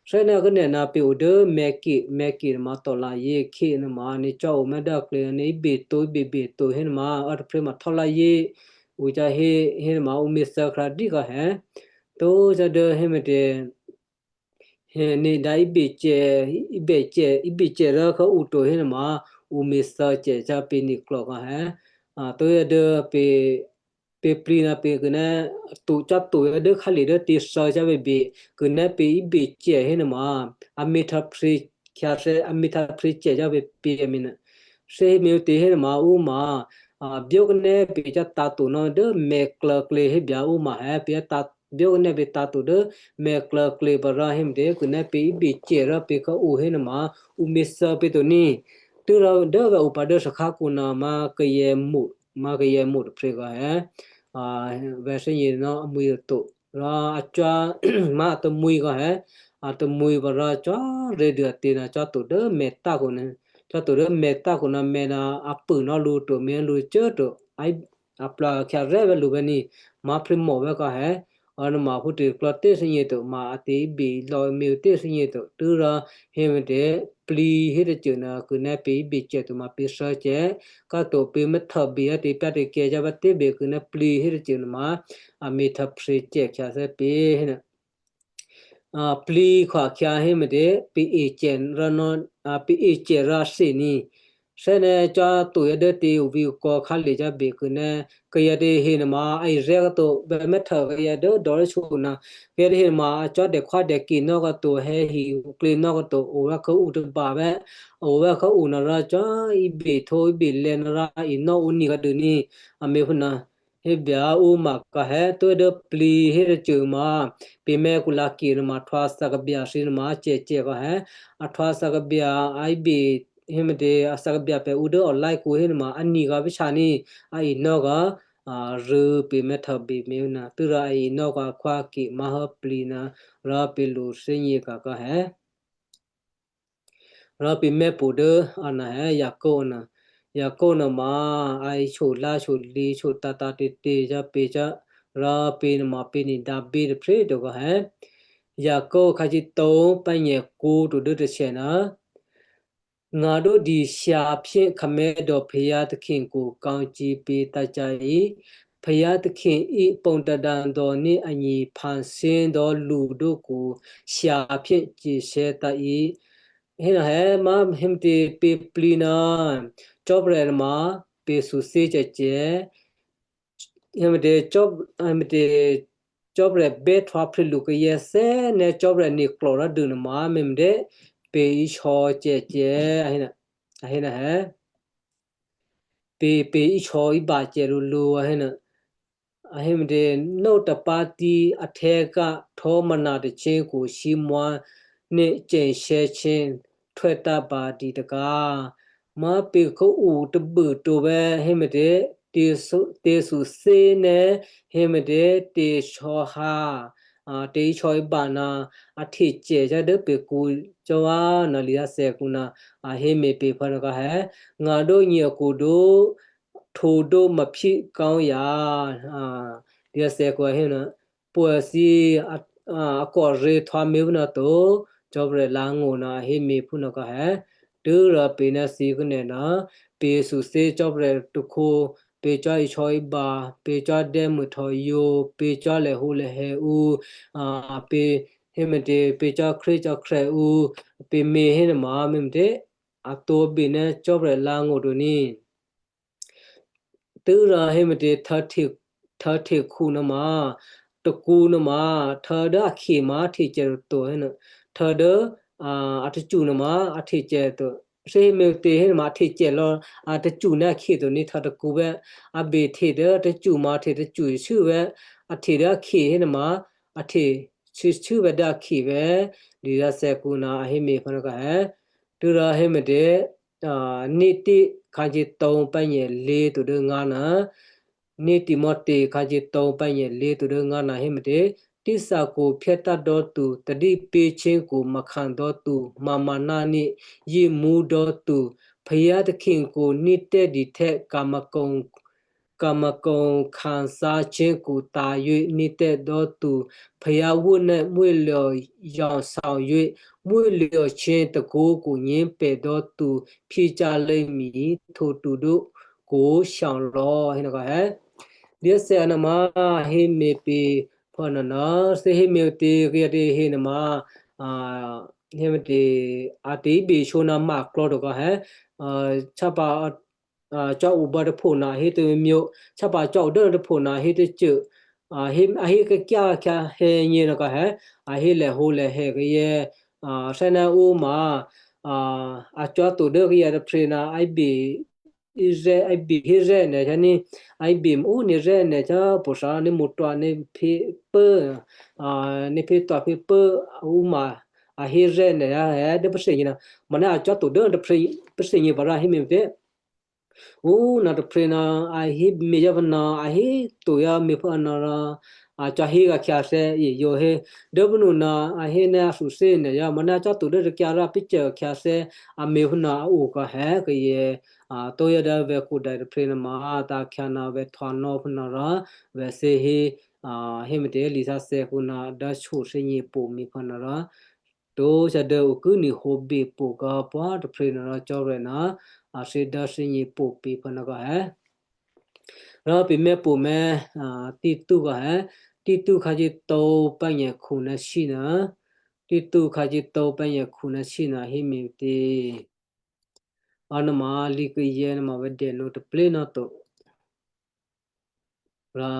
Thè́ná kố nè̤ ná pè̤ o dố mèke, mèke nuôma tò̤lǎyě khyě nuôma ní cò́ o mè́ dố aklě ní íbè to, íbè bè to hé nuôma, ò tôphrě ma htò́lǎyě, ǔ cǎ hé, hé nuôma ǔ mǐthǎ khrǎdí kò hé. Tó cǎ dố hé me̤tě, hé ní dǎ íbè cè̌, íbè cè̌, íbè cè̌ rò khǎu to hé nuôma, ǔ mǐthǎ cè̌ cǎ pě ní klò̌ kò hé. A, tó yá dố pě, pě plǐ ná pě kû̌ná to cò́ to yá dố khálye dố tǐthǎ cǎ bèbè, kû̌ná pě íbè cè̌ hé nuôma, a mǐhtò̌phrě khyǎthè́, a mǐhtò̌phrě cè̌ cǎ bèbè a mǐ nuô. Thè́ hé me̤ tě hé nuôma ǔ ma, a, byókané pě cǎ tǎ to ná dố mèklò̌klě hé byǎ ǔ ma hé pě tǎ, byókané pě tǎ to dố mèklò̌klě pǎ rò hé me̤tě kû̌ná pě íbè cè̌ rò pě khǎu hé nuôma ǔ mǐthǎ pě to ní. Tû́rò dố vǎ o pǎ dố thakhákǔ nuôma kayè̌mo̤, ma kayè̌mo̤ tôphrě kò hé, a, vǎ thè́gně ná amwi̤ to. Rò a cò́ má a tamwǐ kò hé, a tamwǐ pǎ rò cò́ ré̤dû a tě ná cò́ to dố mètákhu ní, cò́ to dố mètákhu ná mèná a pû ná lǔ to, mèná lǔ cố̤ to, a, a plwǎ khyǎ rè́ vè́ lǔ vè́ ní, má̤ phrémò vè́ kò hé, a nuôma phútě klò̌ tè́ thè́gně to, ma a tě íbè lò̌ mǐ tè́ thè́gně to, tû́rò hé me̤tě plǐ hé tôcô ná kû̌ná pě íbè cè̌ to ma pě thǎ cè̌, ká to pě mè́htôbè á tě pyá̤tě kè̌ cǎ bá tè́bè kû̌ná plǐ hé tôcô nuôma, a mǐhtò̌phrě cè̌ khyǎthè́ pě hé nuô. A, plǐ khwakhyǎ hé me̤tě, pě e cè̌ rò ná, a, pě e cè̌ rò a thè ní. Thè́ ná cò́ to yá dố tě o vǐ o kò̌ khálye cǎ bè kû̌ná, kayǎ tahe nuôma a irè́ kò́ to, bè mè́htô kayǎ dố dò̌ dố shyona. Kayǎ tahe nuôma a cò́ dèkhwádèkè nò́ kò́ to, hè̌ hi oklě nò́ kò́ to, o vè́ khǎu tôba vè́, o vè́ khǎu nò̌ rò cò́ íbè htǒ íbè lè̌ nò̌ rò a inò́ ǔ ni kò́ dû ní, a mǐ phúnuô. Hé byǎ ǔ ma kò hé, tó dố plǐ hé tôcô ma, pě mè́ kû̌lǎkè nuôma a htwǎ thakabya thǐ nuôma a cè̌cè̌ kò hé, a htwǎ thakabya a íbè, hé me̤tě, a thakabya pè̤ ǔ dố online kǔ hé nuôma a ni kò bíshyá ní, a inò́ kò, a rû̌ pě mè́htôbè mǐ nuô, tû́rò a inò́ kò a khwákè má̤hò́ plǐ nuô, rò pě lo thè́gně kò kò hé. Rò pě mè́pṳ̌ dố a nà hé Jacob nuô. Jacob nuôma a iso lásolě, iso tǎ̤tǎ̤te̤te̤ cò́ pě cò́, rò pě nuôma pě ní dǎbí tôphré to kò hé. Jacob khǎcǐ tǒ pǎnyè̌ kǔ to dố tôsè nuô. ငါတို့သည် ဆရာဖြစ် ခမည်းတော် ဘုရားသခင်ကို ကောင်းချီးပေးတတ်ကြ၏။ ဘုရားသခင်၏ ပုံသဏ္ဍာန်တော်နှင့်အညီ ဖန်ဆင်းသော လူတို့ကို ဆရာဖြစ် ကျင်ဆဲတတ်၏။ ဟဲနဟဲမဟဲမတě pě plǐ nuô, Cò́marya nuôma pě thǔthǐ cè̌cè̌. Hé me̤tě, Cò́, hé me̤tě, Cò́marya bè́ htwǎ phè̌ lǔ kayǎ thè́ ná Cò́marya ni klò̤ rò dû nuôma, me̤ me̤tě, pě iso cè̌cè̌, a hé nuô, a hé nuô hé. Pě, pě iso ibǎ cè̌ lǔlǔ, a hé nuô. A hé me̤tě, နှုတ်တပါးသီး အထဲက ထောမနာတခြင်းကို ချီးမွမ်းနှင့် ကျင်ဆဲခြင်း ထွက်တတ်ပါသည်တကား. Má pě khǎu tôbû tǒ vè́, hé me̤tě, tě thǔthǐ ná, hé me̤tě, tě sǒhǎ, a, tě iso ibǎ nuô, a htecè̌ cò́ dố pě kǔ cò́ vǎ nuô, lisǎsè̌ kǔ nuô, a hé me̤ pě phǎ nuô kò hé, ငါတို့ညီအစ်ကိုတို့ ထိုသို့မဖြစ်ကောင်းရာ, a, lisǎsè̌ kǔ a hé nuô, pwǒ̤ thǐ, a, a, a kò̌ rě htwǎ mǐ phúnuô to, Cò́marya lǎ̤ngó̤ nuô a hé me̤ phúnuô kò hé. Tû́rò pě ná thǐ khuố nè̤ nuô, pě thǔthǐ Cò́marya tôkhǒ, pě cò́ isò̌ibǎ, pě cò́ dè́muôhtòyǒ, pě cò́ lehǒlehè ǔ, a, pě héme̤tě, pě cò́ khrécò́khè̌ ǔ, pě mě hénuôma, me̤me̤tě, a tǒbè ná Cò́marya alǎ̤angó̤ to ní. Tû́rò héme̤tě, htò̌hte-, htò̌htekhu nuôma, takǔ nuôma, htò̌ dố akhe ma a htecè toto hénuô, htò̌ dố, a, a tacṳ nuôma a htecè toto. Thǐ héme̤tě hénuôma a htecè lò̌, a tacṳ ná akhe to ní, htò̌ takǔ vè́, a bè hte dố tacṳ ma a hte tacṳ sû́ vè́, a hte dố akhe hénuôma a hte sû́, sû́ vè́ dố akhe vè́, dǐrǎ thèkǔ ná a héme̤ phá nuôkhè̌. Tû́rò héme̤tě, a, Ni̤timonti khǎjětǒ pǎnyèlě̤ to dố ngǎ ná, Ni̤timonti khǎjětǒ pǎnyèlě̤ to dố ngǎ ná héme̤tě, títhakǔ phyétǎ̤dò́ tu, tadípě̤ ché̤kǔ makhǎdò́ tu, mamanani yěmṳ́dò́ tu, payǎ takhekǔ ní̤tè́dihtè́ kǎmakǒ kǎmakǒ khǎsǎ ché̤kǔ tǎ̤yě ní̤tè́dò́ tu, payǎ wúnè́ mwílya̤ yawsawye, mwílya̤ ché̤ takǔkǔ nyě̤pè dò́ tu, phyécyá̤ lě mi htǒ tu dố kǔ shyaolò̌ hénuôkhè̌. Dǐthèkǔ nuôma héme̤ pě phúnuô ná, thǐ héme̤tě kayǎ tahe nuôma, a, héme̤tě, a tè̤bèshǒ ná maklò̌ to khè̌, a, chápa a, a, cò́ obǎ tôpho ná a hé tômyě, chápa cò́ odố tôpho ná a hé tacṳ, a hé, a hé kakyá khyáhè̌ nyě nuôkhè̌, a hé lehǒlehè kayǎ, a, thè́ná ǔ ma, a, a cò́ to dố kayǎ tôprè̤ ná a bè, a bè hé rè́ nè̤ hyǎ ní, a bè ǔ ní rè́ nè̤ hyǎ pothǎ ní mǒtwǎ ní phé̤ pố, a, ní phé̤twǎ phé̤ pố ǔ ma a hé rè́ nè̤ hyǎ hé dố pèsè nyě ná, mò̌ ná a cò́ to dố tôprè̤, pèsè nyě pǎ rò a hé me̤tě. Ǔ ná tôprè̤ ná a hé me̤ yá vǎ ná a hé to yá me̤phú a ná rò a cò́ hé kakyǎthè́ yě yǒ hé. Dố pǔnuô ná a hé ná a thǔthè́ nè̤ yá mò̌ ná cò́ to dố kakyǎ rò pícô kakyǎthè́ a me̤phú ná a o khè̌ kayǎ, a, tó yá dố vè̤ kudai tôprè̤ nuôma a tǎ̤khyǎ ná vè̤ htwǒ nò́ phú ná rò vè̤ thǐ hé, a, héme̤tě lisǎsè̌kǔ ná dố shyoshyěnye̤ po̤ me̤phú ná rò, Htwǒ shyǎ dố ǔ ki ní̤hǒ bepo̤ kǎ pwǎ tôprè̤ nuô rò Cò́marya ná a thè́dǎ thè́gně po̤ pě phú nuôkhè̌. Rò pè̤ mè́ po̤ mè́, a, Tito khè̌. Tito khǎjě tǒ pǎnyèkhǔ ná shyé nuô. Tito khǎjě tǒ pǎnyèkhǔ ná shyé nuô hé me̤tě. A nuôma lǐ kayǎ nuôma vǎ dènò̌ taplé ná to. Rò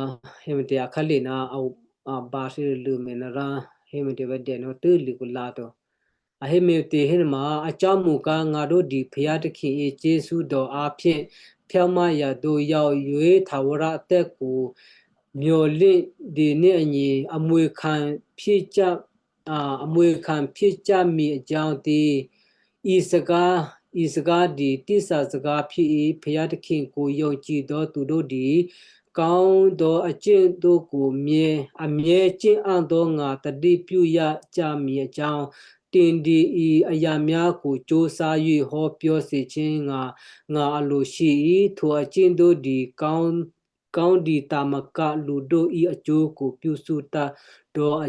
héme̤tě akhǎlè ná a, a bǎ thǐ lulû me̤ nuô rò héme̤tě vǎ dènò̌ tû́ lǐ kǔlǎ to. A héme̤tě hénuôma a cò́mukǎ ngǎ dố di phyǎ takhi yě Jesǔ dò a phyé phyámá yadǒ yǎoyě htawǒrá tè́kǔ myolí dǐní agně amwi̤khǎ phyécyá, a, amwi̤khǎ phyécyámǐ ajá̤ tě. Isaka, Isaka di títhya zagǎ phyé phyǎ takhi kǔ yǒ cǐ dò́ tu dố di, kǎó dò́ acè́ dò́ kǔ myě, a myě cè́ á dò́ ngà tadí pyúyá cyámǐ ajá̤. Tè̤dǐ i a yǎ myákhu có̤ sáyě hò́ pyó̤ theché̤ ngà, ngà a lo shyé í htwǒ acè́ dò́ di kǎó, kǎó di tǎ̤makǎ lǔ dó í acó̤ kǔ pyúthú tá dò́ a,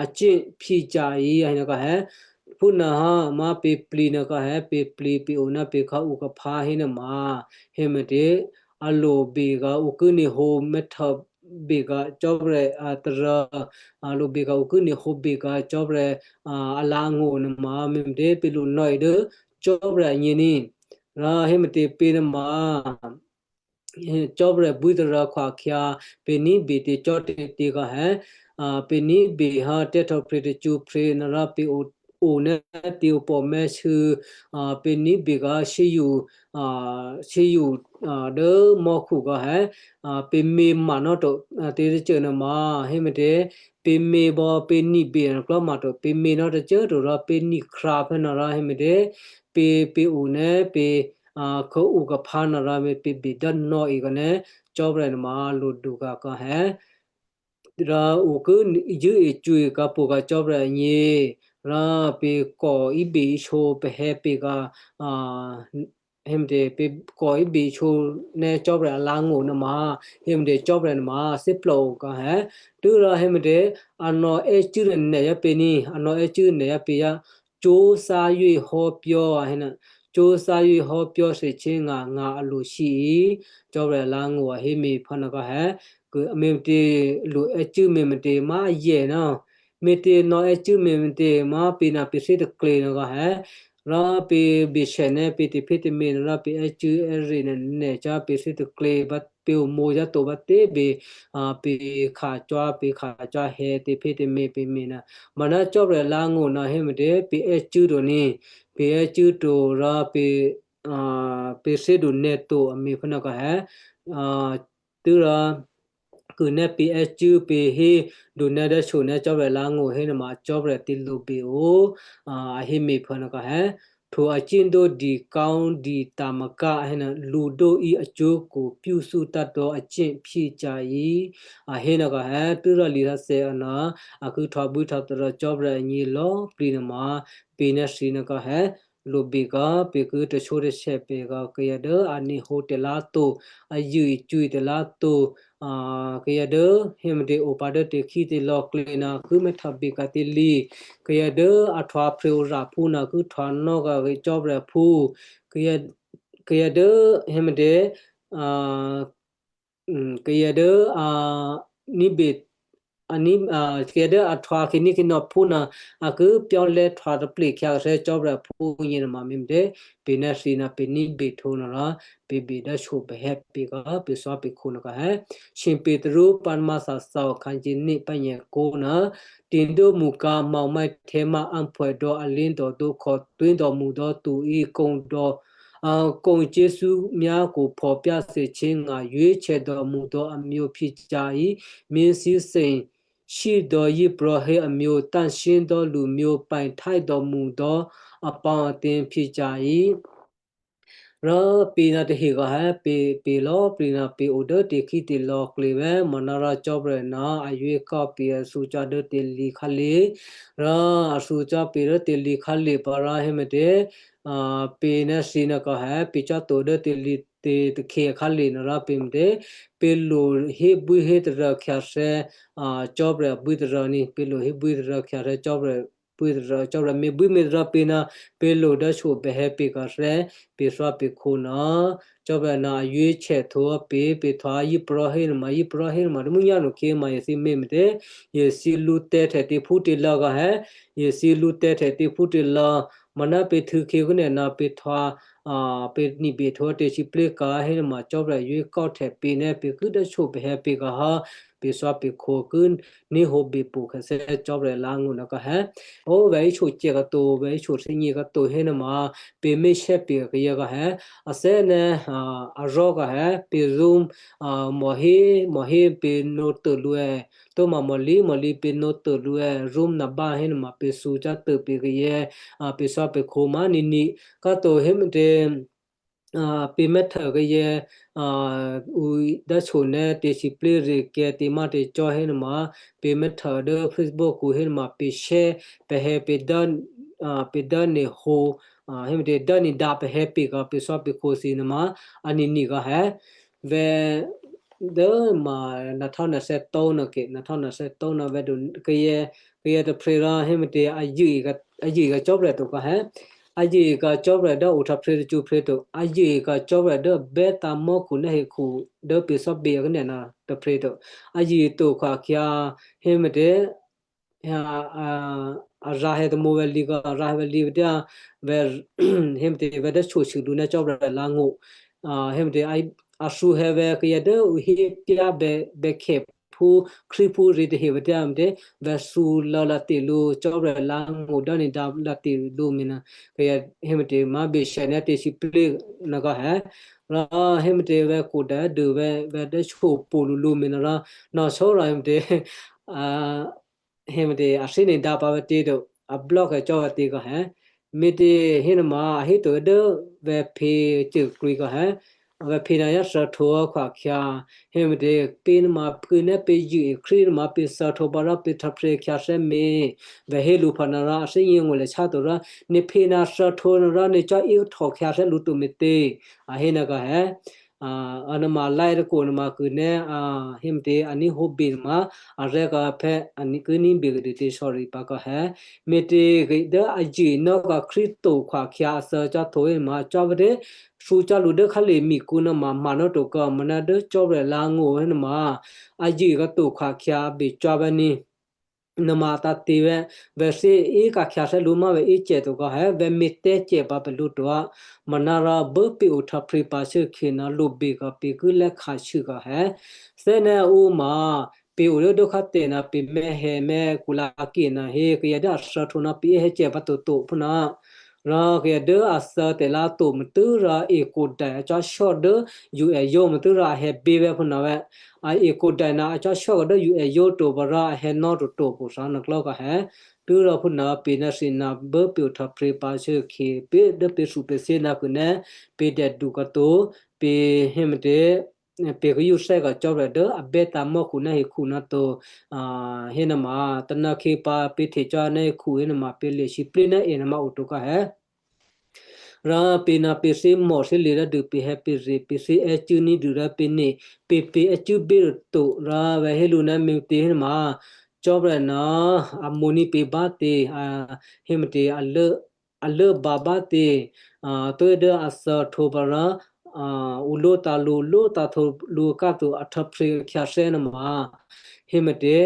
acè́ phyécyá̤ í a hé nuôkhè̌. Phúnuô hò́, má pě̤ plǐ nuôkhè̌, pě̤ plǐ pě̤ o ná pě̤ khǎu kaphǎ hénuôma, héme̤tě, a lo be̤ gǎ ǔ ki ní̤hǒ mèthè be̤ gǎ Cò́marya a tará, a lo be̤ gǎ ǔ ki ní̤hǒ be̤ gǎ Cò́marya, a, alǎ̤angó̤ nuôma, me̤me̤tě pě̤ lo nò̌e dố Cò́marya agně ní. Rò héme̤tě pě nuôma, Cò́marya bwí tará khwakhyǎ, pě̤ ní̤bè tè̤cò́tè̤te̤ khè̌, a, pě̤ ní̤bè hò́ tè̤htò̌pryě̤ tacṳ́prè̤ nuô rò pě̤ o, o ná pě̤ opò̤ mèsû, a, pě̤ ní̤bè gǎ shyéyu, a, shyéyu, a, dố mò́khu khè̌, a, pě̤ mě ma nò́ to, a, tè̤tacṳ́ nuôma, héme̤tě, pě̤ mě bò pě̤ ní̤bè nuô klò́ ma to, pě̤ mě nò́ tacṳ́ to rò pě̤ ní̤ khrǎ phè̌ nuô rò héme̤tě, pě̤, pě̤ o ná pě̤, a, khǎu kaphǎ nuô rò pě̤ bè dố nò̌e khè̌, Cò́marya nuôma lo duka̤ khè̌. Rò ǔ ki zṳ̂́e cwi̤ ka̤ pṳ̌ ka̤ Cò́marya agně, rò pě̤ kò íbè íshǒ pè̤hè̌ pě̤ ka̤, a, héme̤tě pě̤ kò íbè íshǒ ná Cò́marya alǎ̤angó̤ nuôma, héme̤tě Cò́marya nuôma thè́plòo khè̌. Tû́rò héme̤tě a nò̌ è́cû́ nè̤ yá pě ní, a nò̌ è́cû́ nè̤ yá pě yá, có̤ sáyě hò́ pyó̤ a hé nuô. cóthá yěhò́ pyò́ thèhtyěnga ngǎ a lo shyé. Cò́marya lá̤ngó̤ a hé me̤phá nò̌ kò hé, kö-, me̤ me̤tě lo è́cû́ me̤ me̤tě má̤ yè nò̌. Me̤tě nò̌ è́cû́ me̤ me̤tě má̤ pě na pě thé taklě nò̌ kò hé. Rò pě bèshè nè́ pě tephé̤ tè̤me̤ nò̌ rò pě è́cû́ è́re nè́ cò́ pě thé taklě bá pě omǒ yáto bá tě bě, a, pě kha̤cò́, pě kha̤cò́ hè tephé̤ tè̤me̤ pě me̤ nò̌. Maná Cò́marya lá̤ngó̤ nò̌ hé me̤tě pě è́cû́ to ní, pě è́cû́ to rò pě, a, pě thé do nè́ to a me̤phá nò̌ kò hé, a, tû́rò, kö nè́ pě è́cû́ pě hé do nè́ dốshyo nè́ Cò́marya lá̤ngó̤ hé nò̌ ma Cò́marya tě lo bě o, a, a hé me̤phá nò̌ kò hé. Hto a cíndó di ká̤ di tǎ̤makǎ a hé nò̌ lǔdó í a có̤ kò pyúthú tǎ̤tǒ a cè́ phyécyá̤ í, a hé nò̌ kò hé, tû́rò lisǎsè̌ a nò̌, a ki htwabwí htwatôrò Cò́marya agně lò̌꤮ plǐ nò̌ ma, pě nè́ thǐ nò̌ kò hé, lo bě kò pě ki tashó tashè pě kò kayǎ dố a nǐhǒ tè̤lǎ to, a yṳ̂ icwǐ tè̤lǎ to, a, kayǎ dố hé me̤tě o pǎ dố tè̤khí tè̤lò̌ klě nò̌ ki mè́htè̌ bě kò tè̤lǐ, kayǎ dố a htwǎ phrèo raphú nò̌ ki htwǎ nò̌ kò Cò́marya phú, kayǎ, kayǎ dố hé me̤tě, a, um, kayǎ dố a ní̤bè, a ní, a, kayǎ dố a htwǎ khǐné khǐnò̌ phú nò̌ a ki pyò́lè̤́ htwǎ taple khyǎ kò thè́ Cò́marya phú yě nò̌ ma me̤tě, pě nè́ thǐ nò̌ pě ní̤bè htǒ nò̌ rò, pě bè dốshyo pè̤ hè̌ pě kò pě thò́ pě khǒ nò̌ kò hé. Shyě̤ Petru pǎ nò̌ ma thasao khǎ jě ní pá nyèkó̤ nò̌, tè̤dó mṳka maumè̌ htè̌mǎ áphwè̌ dò̌ alé̤dò̌ dǒ khòtwé̤ dò̌ mṳ dò̌ tuí kǒ dò̌, a, kǒ cé̤thú myákhû̌ phò̤ pyáthye ché̤ nga̤ ywé̤ chè̌ dò̌ mṳ dò̌ amyě phyécyá̤ í, myěthǐthè shí dò̌ yíprò̤́ hé amyě tá̤shyé dò̌ lǔmyě pè̤ htáì dò̌ mṳ dò̌ apǎ̤ atě phyécyá̤ í. Rò pě nò̌ tahe kò hé pě, pě lò̌ pě nò̌ pě o dố tè̤khí tè̤lò̌ klě vè̤́ mò̌ nò̌ rò Cò́marya nò̌ a ywékò́ pě a thǔ cò́ dố tè̤lǐ khálé. Rò a thǔ cò́ pě dố tè̤lǐ khálé pǎ rò hé me̤tě, a, pě nè́ thǐ nò̌ kò hé pě cò́ to dố tè̤lǐ tè̤ takhe akhálé nò̌ rò pě me̤tě, pě lo hébwí hétarǎ khyǎthè́, a, Cò́marya bwí tarǎ ní, pě lo hébwí tarǎ khyǎthè́ Cò́marya bwí tarǎ, Cò́marya me̤bwí me̤tarǎ pě nò̌, pě lo dốshyo pè̤ hè̌ pě kò thè́, pě thò́ pě khǒ nò̌. Cò́marya nò̌ a ywé̤ chè̌ htǒ pě, pě htwǎ yíprò̤́ hé nò̌ ma, yíprò̤́ hé nò̌ ma, tè̤mǔ nyá nò̌ khyě ma yě thǐ me̤ me̤tě, yě thǐ lǔ tè̤htè̌ tè̤phú tè̤lò̌ kò hé, yě thǐ lǔ tè̤htè̌ tè̤phú tè̤lò̌, mò̌ nò̌ pě htû̌ khyě kúnè nò̌ pě htwǎ, a, pě ní̤bè htǒ tè̤sǐplǐ kò hé nò̌ ma Cò́marya ywékò́ htè̌ pě nè́ pě ki dốshyo pè̤ hè̌ pě kò hò́, pě thò́ pě khǒ ki ní̤hǒ běpṳ kò thè́ Cò́marya lá̤ngó̤ nò̌ kò hé. Ó vè̤ íshyo cè̌ kòtǒ, vè̤ íshyo thímí kòtǒ hé nò̌ ma, pě mé̤ shè̌ pě kayě kò hé, a thè́ nè́, a, a rò́ kò hé, pě Zoom, a, mò̤ hé, mò̤ hé pě nǒ tôlǔ è, tǒ ma mò̤lí, mò̤lí pě nǒ tôlǔ è, Zoom nò̌ bá hé nò̌ ma pě thǔ cò́ tôpě kayě, a, pě thò́ pě khǒ ma nìní, kòtǒ hé me̤tě, a, pě mè̤htè kayě, a, ǔ dốshyo nè́ tè̤sǐplǐ rè̤kè tè̤má tè̤cò́ hé nò̌ ma, pě mè̤htè dố Facebook kǔ hé nò̌ ma pě shè̌, pè hè̌ pě dố, a, pě dố nè̤ hǒ, a, hé me̤tě dố nè̤ dǎ pè hè̌ pě kò pě thò́ pě khǒ thǐ nò̌ ma, a nìní kò hé, vè̤ dố ma nò̌ htò́ nò̌ thè́ tó̤ nò̌ kè, nò̌ htò́ nò̌ thè́ tó̤ nò̌ vè̤ dǒ kayě, kayě tôprè̤ rò hé me̤tě a yě, a yě kò Cò́marya to kò hé. A yě kò Cò́marya dố ohtò̌ phrě tacṳ́ phrě to. A yě kò Cò́marya dố bè́ tǎ mò́khu nè́ hekhu dố pě thò́bě a kè́nè̌ nò̌ tôprè̤ to. A yě to kho akhyě hé me̤tě, a, a, a rǎ hè̌ tômǒ vè̤ lǐ kò, a rǎ hè̌ vè̤ lǐ vè̤ dố, vè̤, hé me̤tě vè̤ dố shyoshû lǔ nè́ Cò́marya lá̤ngó̤. A, hé me̤tě a, a thǔ hè̌ vè̤ kayě dố ǔ hé pyá bè, bèkhè phú Krístuphú rě tahe vè̤ dố me̤tě, vè̤ thǔ lò̌ lǎ tè̤ lǔ Cò́marya lá̤ngó̤ dố nè̤ dǎ lǎ tè̤ lǔ me̤ nò̌, kayě hé me̤tě ma bèshè nè́ tè̤sǐplǐ nò̌ kò hé. Rò hé me̤tě vè̤ kho dè̌ dû vè̤, vè̤ dố shyopo lǔ lǔ me̤ nò̌ rò, nò̌ sò̌ rò hé me̤tě, a, hé me̤tě a thímí dǎ pǎ vè̤ tě to, a block-è cò́ vè̤ tě kò hé. Me̤tě hé nò̌ ma a hé to dố vè̤ phe ceṳ krwǐ kò hé. Vè̤ phe nò̌ yá thè̌ htǒ kho akhyě. Hé me̤tě pě nò̌ ma phuô̌ nè́ pě yě Krístu nò̌ ma pě thè̌ htǒ pǎ rò pě htò̌ phrě khyě thè́ me̤. Vè̤ hé lǔ phǎ nò̌ rò a thè́gně ngó̤ lè chá to rò, nè̤ phe nò̌ thè̌ htǒ nò̌ rò nè̤ cò́ í htò̌ khyě thè́ lǔ to me̤tě. A hé nò̌ kò hé. a, anama lá̤ tôkò nama kuô̌nè́, a, hé mè̤tě, a ní̤ hǒbe nama arè̤̌ kò phè̌ a ní̤ ki ní̤be kuô̌dû tě sorry pǎ kò hè̌. Me̤těgè dố a zye̤nò́ kò Krístu to khwakhyǎ a thè́ cò́ to hé nama cò́ bè́tě, thǔ cò́ lǔ dố khálè mikǔ nama ma̤ nò́ to kò mò̌ná dố Cò́marya lá̤ngó̤ hé nama a zye̤ kò to khwakhyǎ a bè cò́ bè́ ní. Nama a tǎ̤te̤ vè̤, vè̤ thyě íka̤khyǎ thè́ lǔ má vè̤ ícè to kò hè̌ vè̤ me̤tè̤́cè pǎ pè̤ lǔ to á. Mò̌ná rò bố pè̤ ohtò̌phrǐ pǎ shuốkhye ná lobè kò pè̤ ki lè́khashû kò hè̌. Thè́né̤ ǔ ma pè̤ o dố dókháte ná pè̤ mè̤́hè mè̤́ kulǎkè ná hé kayǎ dố a thè́htwǒ ná pè̤ íhè̌cè pǎ toto phúná. Rò kayǎ dố a thè́ tè̤lǎ to motû́ rò ekodai a cò́shò́ dố U S yó motû́ rò a hè̌bě vè̤ phúná vè̤. A ekodai ná a cò́shò́ dố U S yó to pǎ rò a hè̌nò́ toto kò thǎ nò̌klò̤́ kò hè̌. Tû́rò phúná pè̤ ná thǐ ná bố pè̤ ohtò̌phrǐ pǎ shuốkhye pè̤ dố pè̤ thǔ pè̤ thyě ná kuô̌nè́ pè̤ dè̌du kò to, pè̤ hé mè̤tě, pè̤ ki yǒ thè́ kò Cò́marya dố a bè́tǎ̤ mò́khu ná hekhu ná to, a, hé nama, tônakhyě pǎ pè̤ htecuố ná hekhu hé nama pè̤ lè sǐplé̤ ná è nama oto kò hè̌. Rò pè̤ ná pè̤ thǐ mò̤ thǐ lye̤ rò dû pè̤ hè̌ pè̤ rye̤ pè̤ thǐ è́cû́ ní̤dû rò pè̤ ne, pè̤ pè̤ è́cû́ bě rôto rò vè̤ hé lǔ ná me̤tě hé nama, Cò́marya ná a mo̤ní̤ pè̤ bá tě, a, hé mè̤tě, a lố, a lốbǎ bá tě, a, tuố̤ dố a thè́htwǒ pǎ rò, a, ǔ lótǎ̤ lǔ, lótǎ̤htwǒ lǔ aká to a htò̌phrǐ khyǎthè́ nama, hé mè̤tě,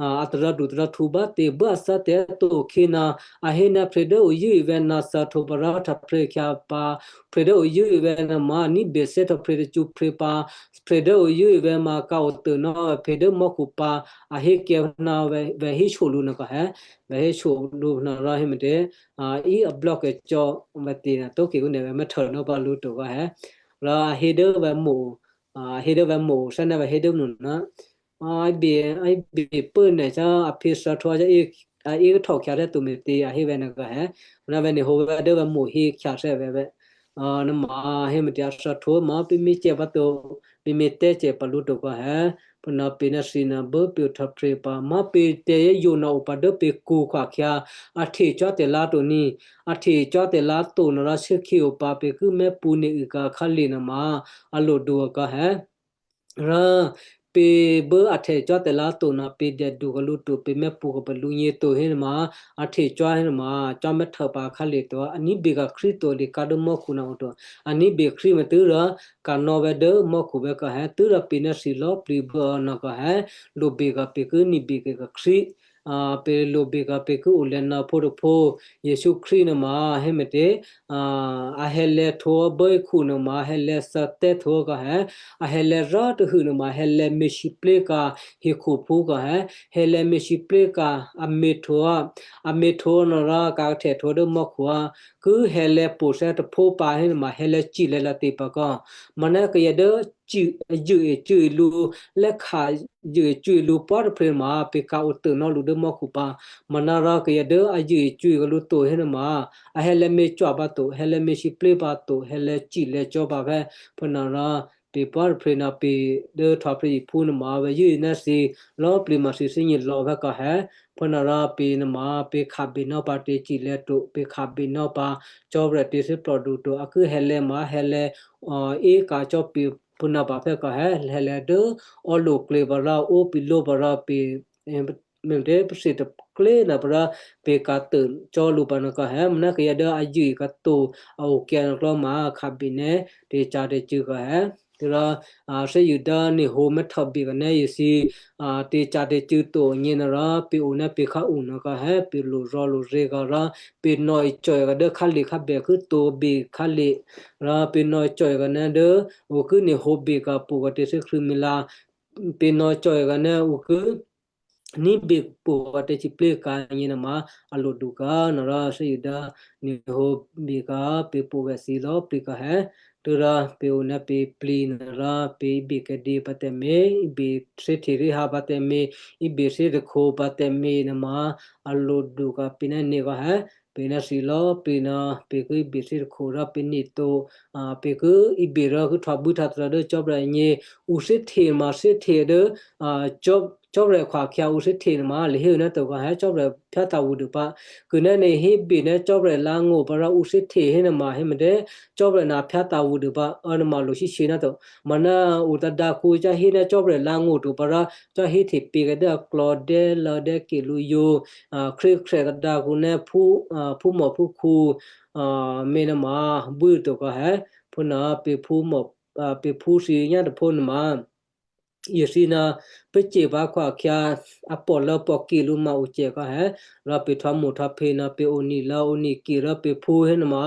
a, a taròdu taròhtǔ bá tě bố a thè́ tè̤ to khyě ná a hé ná phrè dố ǔ zṳ̂́e vè̤ ná thè́htwǒ pǎ rò htò̌phrǐ khyǎ pǎ, phrè dố ǔ zṳ̂́e vè̤ nama ní̤bè thè́htò̌phrǐ tacṳ́ phrǐ pǎ, phrè dố ǔ zṳ̂́e vè̤ ma ka̤ otô ná phrè dố mò́khu pǎ, a hé kyǎ ná vè̤, vè̤ héso lǔ ná kò hè̌, vè̤ héso lǔ ná rò hé mè̤tě, a, í a block cò́ vè̤ tě ná tó̤ke kǔ nè̤ vè̤ mè̤htô ná pǎ lǔ to kò hè̌. Rò a hé dố vè̤ mo̤, a, a hé dố vè̤ mo̤, thè́né̤ vè̤ hé dố mo̤ ná, a, a bè, a bè pố nè̤ cò́, a phe thè́htwǒ cò́, a, a í htò̌ khyǎ thè́ to me̤tě, a hé vè̤ ná kò hè̌. Rò vè̤ ne hǒ vè̤ dố vè̤ mo̤ hé khyǎ thè́ vè̤ vè̤. A, nama hé mè̤tě a thè́htwǒ ma pè̤ me̤cè pǎ to, pè̤ me̤tè̤cè pǎ lǔ to kò hè̌. Phúná pè̤ ná thǐ ná bố pè̤ ohtò̌phrǐ pǎ, ma pè̤ tè̤zṳ̂́ yǒ ná o pǎ dố pè̤ kǔ khwakhyǎ, a htecuố tè̤lǎ to ní, a htecuố tè̤lǎ to ná rò shuốkhye o pǎ pè̤ ki mè́pṳ̌ ne û kǎ khǎlè nama a lodu akò hè̌. Rò pè̤ bố a htecuố tè̤lǎ to ná pè̤ dè̌du kò lǔ to, pè̤ mè́pṳ̌ kò pè̤ lǔnyě to hé nama, a htecuố hé nama, cò́ mè́htô pǎ khǎlè to, a ní̤bè kò Krístu to dě ká dố mò́khu ná o to, a ní̤bè Krístu mè̤tû́ rò ka̤nò̌ vè̤ dố mò́khu vè̤ kò hè̌, tû́rò pè̤ ná thǐ lò̌ plǐ bố ná kò hè̌, lobè kò pè̤ ki ní̤bè kò Krístu, a, pè̤ lobè kò pè̤ ki olè̌ ná phǒ tôphǒ, Jesǔ Krístu nama hé mè̤tě, a, a hè̌lè̤̌ htwǒ bố hekhu nama hè̌lè̤̌ thè́htwǒ kò hè̌, a hè̌lè̤̌ rò tahû nama hè̌lè̤̌ me̤sǐplé̤ kò hekhuphú kò hè̌, hè̌lè̤̌ me̤sǐplé̤ kò a me̤htwǒ, a me̤htwǒ ná rò kǎ htè̌htwǒ dố mò́khu, ki hè̌lè̤̌ po̤thè́ tôphǒ pǎ hé nama hè̌lè̤̌ cile̤ lǎtě pǎ kò. Mò̌ná kayǎ dố cû, a zṳ̂́e cûe lǔ, lè́kha zṳ̂́e cûe lǔ pwá̤ tôprè̤ ma pè̤ ka̤ otô ná lǔ dố mò́khu pǎ. Mò̌ná rò kayǎ dố a zṳ̂́e cûe lǔ to hé nama, a hè̌lè̤̌ me̤cwò̤ pǎ to, hè̌lè̤̌ me̤sǐplé̤ pǎ to, hè̌lè̤̌ cile̤ cò́ pǎ vè̤. Phúná rò pè̤ pwá̤ tôprè̤ ná pè̤ dố htò̌phrǐ iphú nama vè̤ zṳ̂́e ná thǐ lò̌ plǐ ma thǐ thímí lò̌ vè̤ kò hè̌. Phúná rò pè̤ nama pè̤ kha̤bè ná pǎ tè̤cile̤ to, pè̤ kha̤bè ná pǎ Cò́marya tè̤thè́plòdu to, a ki hè̌lè̤̌ ma hè̌lè̤̌, a, é ka̤ cò́ pè̤ phúná pǎ vè̤ kò hè̌, hè̌lè̤̌ dố ò́lo̤ klě pǎ rò ó pè̤ lǒ pǎ rò pè̤, e, me̤tě pèsè tôklé ná pǎ rò pè̤ ka̤ tô cò́ lǔ pǎ ná kò hè̌, mò̌ná kayǎ dố a zṳ̂́e kò to, a okyǎ ná klò̤́ ma kha̤bè ná tè̤ca̤tè̤cû̌ kò hè̌. Tû́rò, a, thè́ Juda ne hǒ mè́htò bè kò ná Jesǔ, a, tè̤ca̤tè̤cû̌ to agně ná rò pè̤ o ná pè̤ khǎ o ná kò hè̌, pè̤ lo rò lo rě kò rò pè̤ nò̌ cò̌ kò dố khǎlè khábè ki tǒ bè khǎlè. Rò pè̤ nò̌ cò̌ kò ná dố ǔ ki ne hǒ bè kò pṳ kò tè̤thû́ Krístu Krístu, pè̤ nò̌ cò̌ kò ná ǔ ki ní̤bè pṳ kò tè̤ciplěkǎ agně nama a lodu kò ná rò thè́ Juda ne hǒ bè kò pè̤ pṳ vè̤ thǐ lò̌ plǐ kò hè̌. Tû́rò pè̤ o ná pè̤ plǐ ná rò pè̤ ibè kèdè pǎ tè̤me̤, ibè thè́htya rû̌hǎ pǎ tè̤me̤, ibè thè́htya tôkhǒ pǎ tè̤me̤ nama a lodu kò pě ná nè̤ kò hé, pě ná thǐ lò̌꤮ plǐ ná pě ki ibè thǐ takhu rò pě nè̤ to, a, pě ki ibè rò ki htwabwí htwatôrò dố Cò́marya agně, ǔ thè́hte ma thè́hte dố, a, Cò́-, Cò́marya khwakhyǎ ǔ thè́hte nuôma lè̤ héo ná to kò hé Cò́marya phyátǎ̤ ǔ dû pǎ. Kuô̌ ná nè̤ hébè ná Cò́marya lǎ̤ngó̤ pǎ rò ǔ thè́hte hénuôma héma dé Cò́marya ná phyátǎ̤ ǔ dû pǎ, ě nuôma lo shyéshyě ná to. Maná ǔ tadǎkǔ cá hé ná Cò́marya lǎ̤ngó̤ to pǎ rò cá héhte pě kè dố aklò̌ dè́lò̌ dè́ke lǔ yǒ, a, khrékhrè̤ tadǎkǔ ná phú, a, phúmòphúkhǔ, a, mě nuôma bwí to kò hé, phúnuô pě phúmò, a, pě phú thǐ nyá tôphó nuôma. Yěthǐ ná pě ce pǎ khwakhyǎ a pòlò̌ pòke lǔ ma ǔ ce kò hé, rò pě htwǎmo̤ htwǎphe ná pě onǐ lò̌ onǐ ki rò pě phú hénuôma,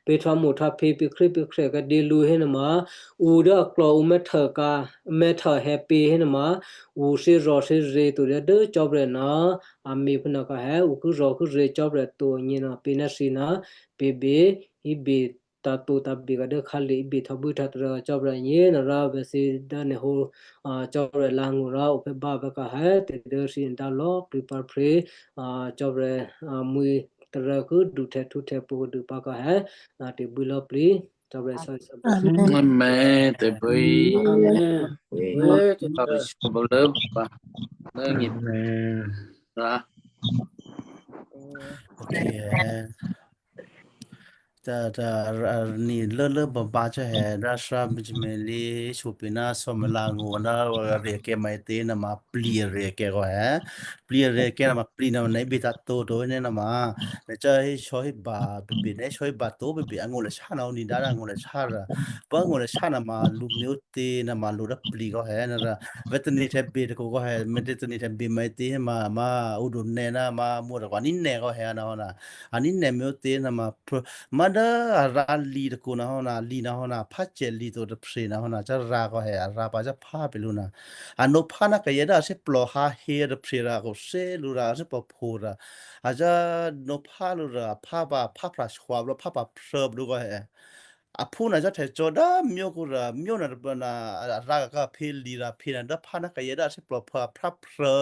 pě htwǎmo̤ htwǎphe pě khrépě khrè̤ kadě lǔ hénuôma, ǔ dố aklò̌ ǔ mè́htôkǎ, mè́htô hè̌ pě hénuôma, ǔ thè́zò̤ thè́zè̤ to dố Cò́marya ná a mě phúnuô kò hé, ǔ ki zò̤ ki zè̤ Cò́marya to agně nuô pě ná thǐ ná pě bě, hébè tǎ̤tǒ tǎ̤bè kò dố khǎlè ibè htwabwí htwatôrò Cò́marya agně nuô rò vè̤ thǐ dố nè̤ hǒ, a, Cò́marya lǎ̤ngó̤ rò ǔphè̌ bá vè̤ kò hé, tè̤ dố thǐ dǎ lò̌꤮ plǐ pǎ phrě, a, Cò́marya, a, mwi̤ tôrû ki duhtè̌ htǔhtè̌ pwǒ̤ dû pǎ kò hé, a, tè̤bwí lò̌ꤾ plǐ, Cò́marya sò̌. Amen. Amen. Tè̤bwí. Amen. Amen. Amen. Amen. Ok. Ta, ta, a, ni lốlố babǎ cò́ hè, rǎ thǎ Benjamin lǐ sopě ná Cò́marya ngó̤ ná ari-akyǎ maǐtě nuôma plǐ ari-akyǎ kò hè. Plǐ ari-akyǎ nuôma plǐ nuôma nè̤ bè tǎ̤tǒ to ní nuôma. Nè̤ cò́ hé sò̌ hé ba bèbè, nè̤ sò̌ hé ba to bèbè, angó̤ lè shá nuô, ǔ ní̤dǎ ná angó̤ lè shá rò. Pǎ angó̤ lè shá nuôma lǔ mè ǔtě nuôma lǔ dố plǐ kò hè nuô rò. Vè̤ tane̤ htè̌ bè tôkhu kò hè, me̤tě tane̤ htè̌ bè maǐtě héma, ma ǔ dǒ nè̌ ná ma mǔ tôkhu aní̤ nè̌ kò hè nuô hò́ nuô. Aní̤ nè̌ mè ǔtě nuôma, ma dố a rǎ lǐ tôkhu nuô hò́ nuô, lǐ nuô hò́ nuô, phá cè lǐ to tôprè̤ nuô hò́ nuô, cá rǎ kò hè, a rǎ pǎ cá phá pè lǔ nuô. A nǒ phá ná kayǎ dố a thè́plò hǎ hě tôprè̤ rò a kò thè́ lǔ rò a thè́plò pho rò. A cá nǒ phá lǔ rò a phá pǎ, a phá phra shwa bló, phá pǎ phrû bló kò hè. Aphú nuô cá htè̌ cò̌ dố myókhu rò, myó nuô tôbè nuô, a rǎ kò phě lǐ rò phě nuô dố phá ná kayǎ dố a thè́plò pho a phá phrû,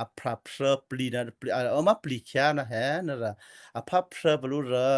a phra phrû plǐ nuô, plǐ, a, a má plǐ khyá nuô hè nuô rò, a phá phrû pè lǔ rò,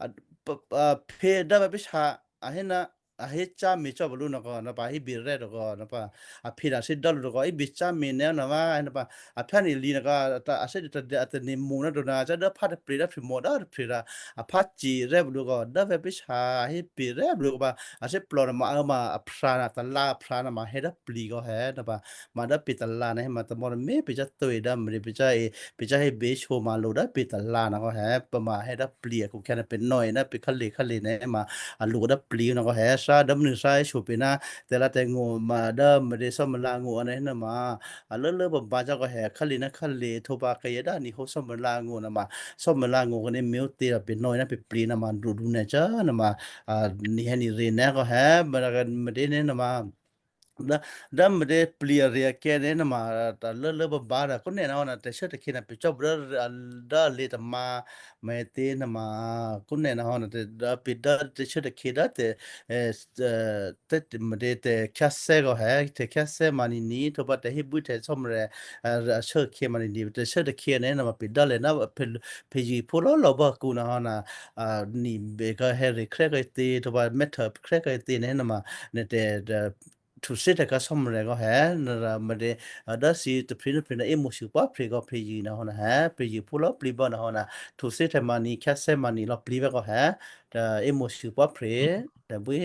a, p-, a, phě dố vè̤ pě sha, a hé ná, a hé cá mě cò́ pè lǔ nuô kò, nuô pǎ hé bè rè́ to kò, nuô pǎ, a phě nuô a thè́ dố lǔ to kò, hé bè cá mě nè̌ nuô vǎ, nuô pǎ, a phyá nuô lǐ nuô kò, a, a thè́ dố a, a tane̤ mo̤ ná to nuô, cá dố phá tôprè̤ dố phè mò dố tôprè̤ rò, a phá cè rè́ pè lǔ kò, dố vè̤ pě sha, a hé bè rè́ pè lǔ kò pǎ, a thè́plò nuôma, ě ma a phra nuô, talǎ a phra nuôma hè dố plǐ kò hè nuô pǎ, ma dố pè talǎ nuô hè ma tamò̤́ tômě pè cá to e dố mè pè cá e, pè cá hé bè sho ma lǔ dố pè talǎ nuô kò hè, pè ma hè dố plǐ akhu khyá nuô pè nò̌ e ná pè khálè khálè nuô hè ma, a lǔ dố plǐ nuô kò hè, thǎ dố mnuô thǎ hé sopě ná, tè̤lǎ tè̤ngó̤ ma dố me̤tě Cò́marya ngó̤ nuô hè nuôma, a lốlố babǎ cò́ kò hè khálè ná khálè htwǒ pǎ kayǎ dố a ní̤ hǒ Cò́marya ngó̤ nuôma, Cò́marya ngó̤ kò nè̌ mè ǔtě rò pè nò̌ e ná pè plǐ nuôma, dǔdǔ nè̌ cò́ nuôma, a, nè̌ hè nè̌ rè nè̌ kò hè, me̤, me̤tě nè̌ nuôma, dố, dố me̤tě plǐ ari-akyǎ nè̌ nuôma, ta lốlố babǎ rò kó nè̌ nuô hò́ nuô tè̤shốtè̤khě nuô pè cò́ pè dố, a, dố a lě tômǎ, me̤tě nuôma, kó nè̌ nuô hò́ nuô tè̤, dố pè dố tè̤shốtè̤khě dố tè̤, e, e, tè̤, me̤tě tè̤khyáthè́ kò hè, tè̤khyáthè́ ma nìní, htwǒ pǎ tè̤hébwí tè̤ Cò́marya, a, a, ashốkhè̌ ma nìní, tè̤shốtè̤khě nè̌ nuôma pè dố lè̤ ná phè, phè̌ yě phú lò̌lò̌ bố akǔ nuô hò́ nuô, a, nè̌ bè kò hè rè khrè́ kò tě, htwǒ pǎ mè́htô khrè́ kò tě nè̌ nuôma, nè̌ tè̤, tè̤, htwǒ thè́htya kǎ Cò́marya kò hè, nuô rò me̤tě, a, dố thǐ tôprè̤ nuôprè̤ nuô ě mo̤sû pǎ phrè kò phè̌ yě nuô hò́ nuô hè, phè̌ yě phú lò̌ plǐ bố nuô hò́ nuô, htwǒ thè́htya ma nìní, khyáthè́ ma nìní lò̌ plǐ bố kò hè, ta ě mo̤sû pǎ phrè, tè̤bwí.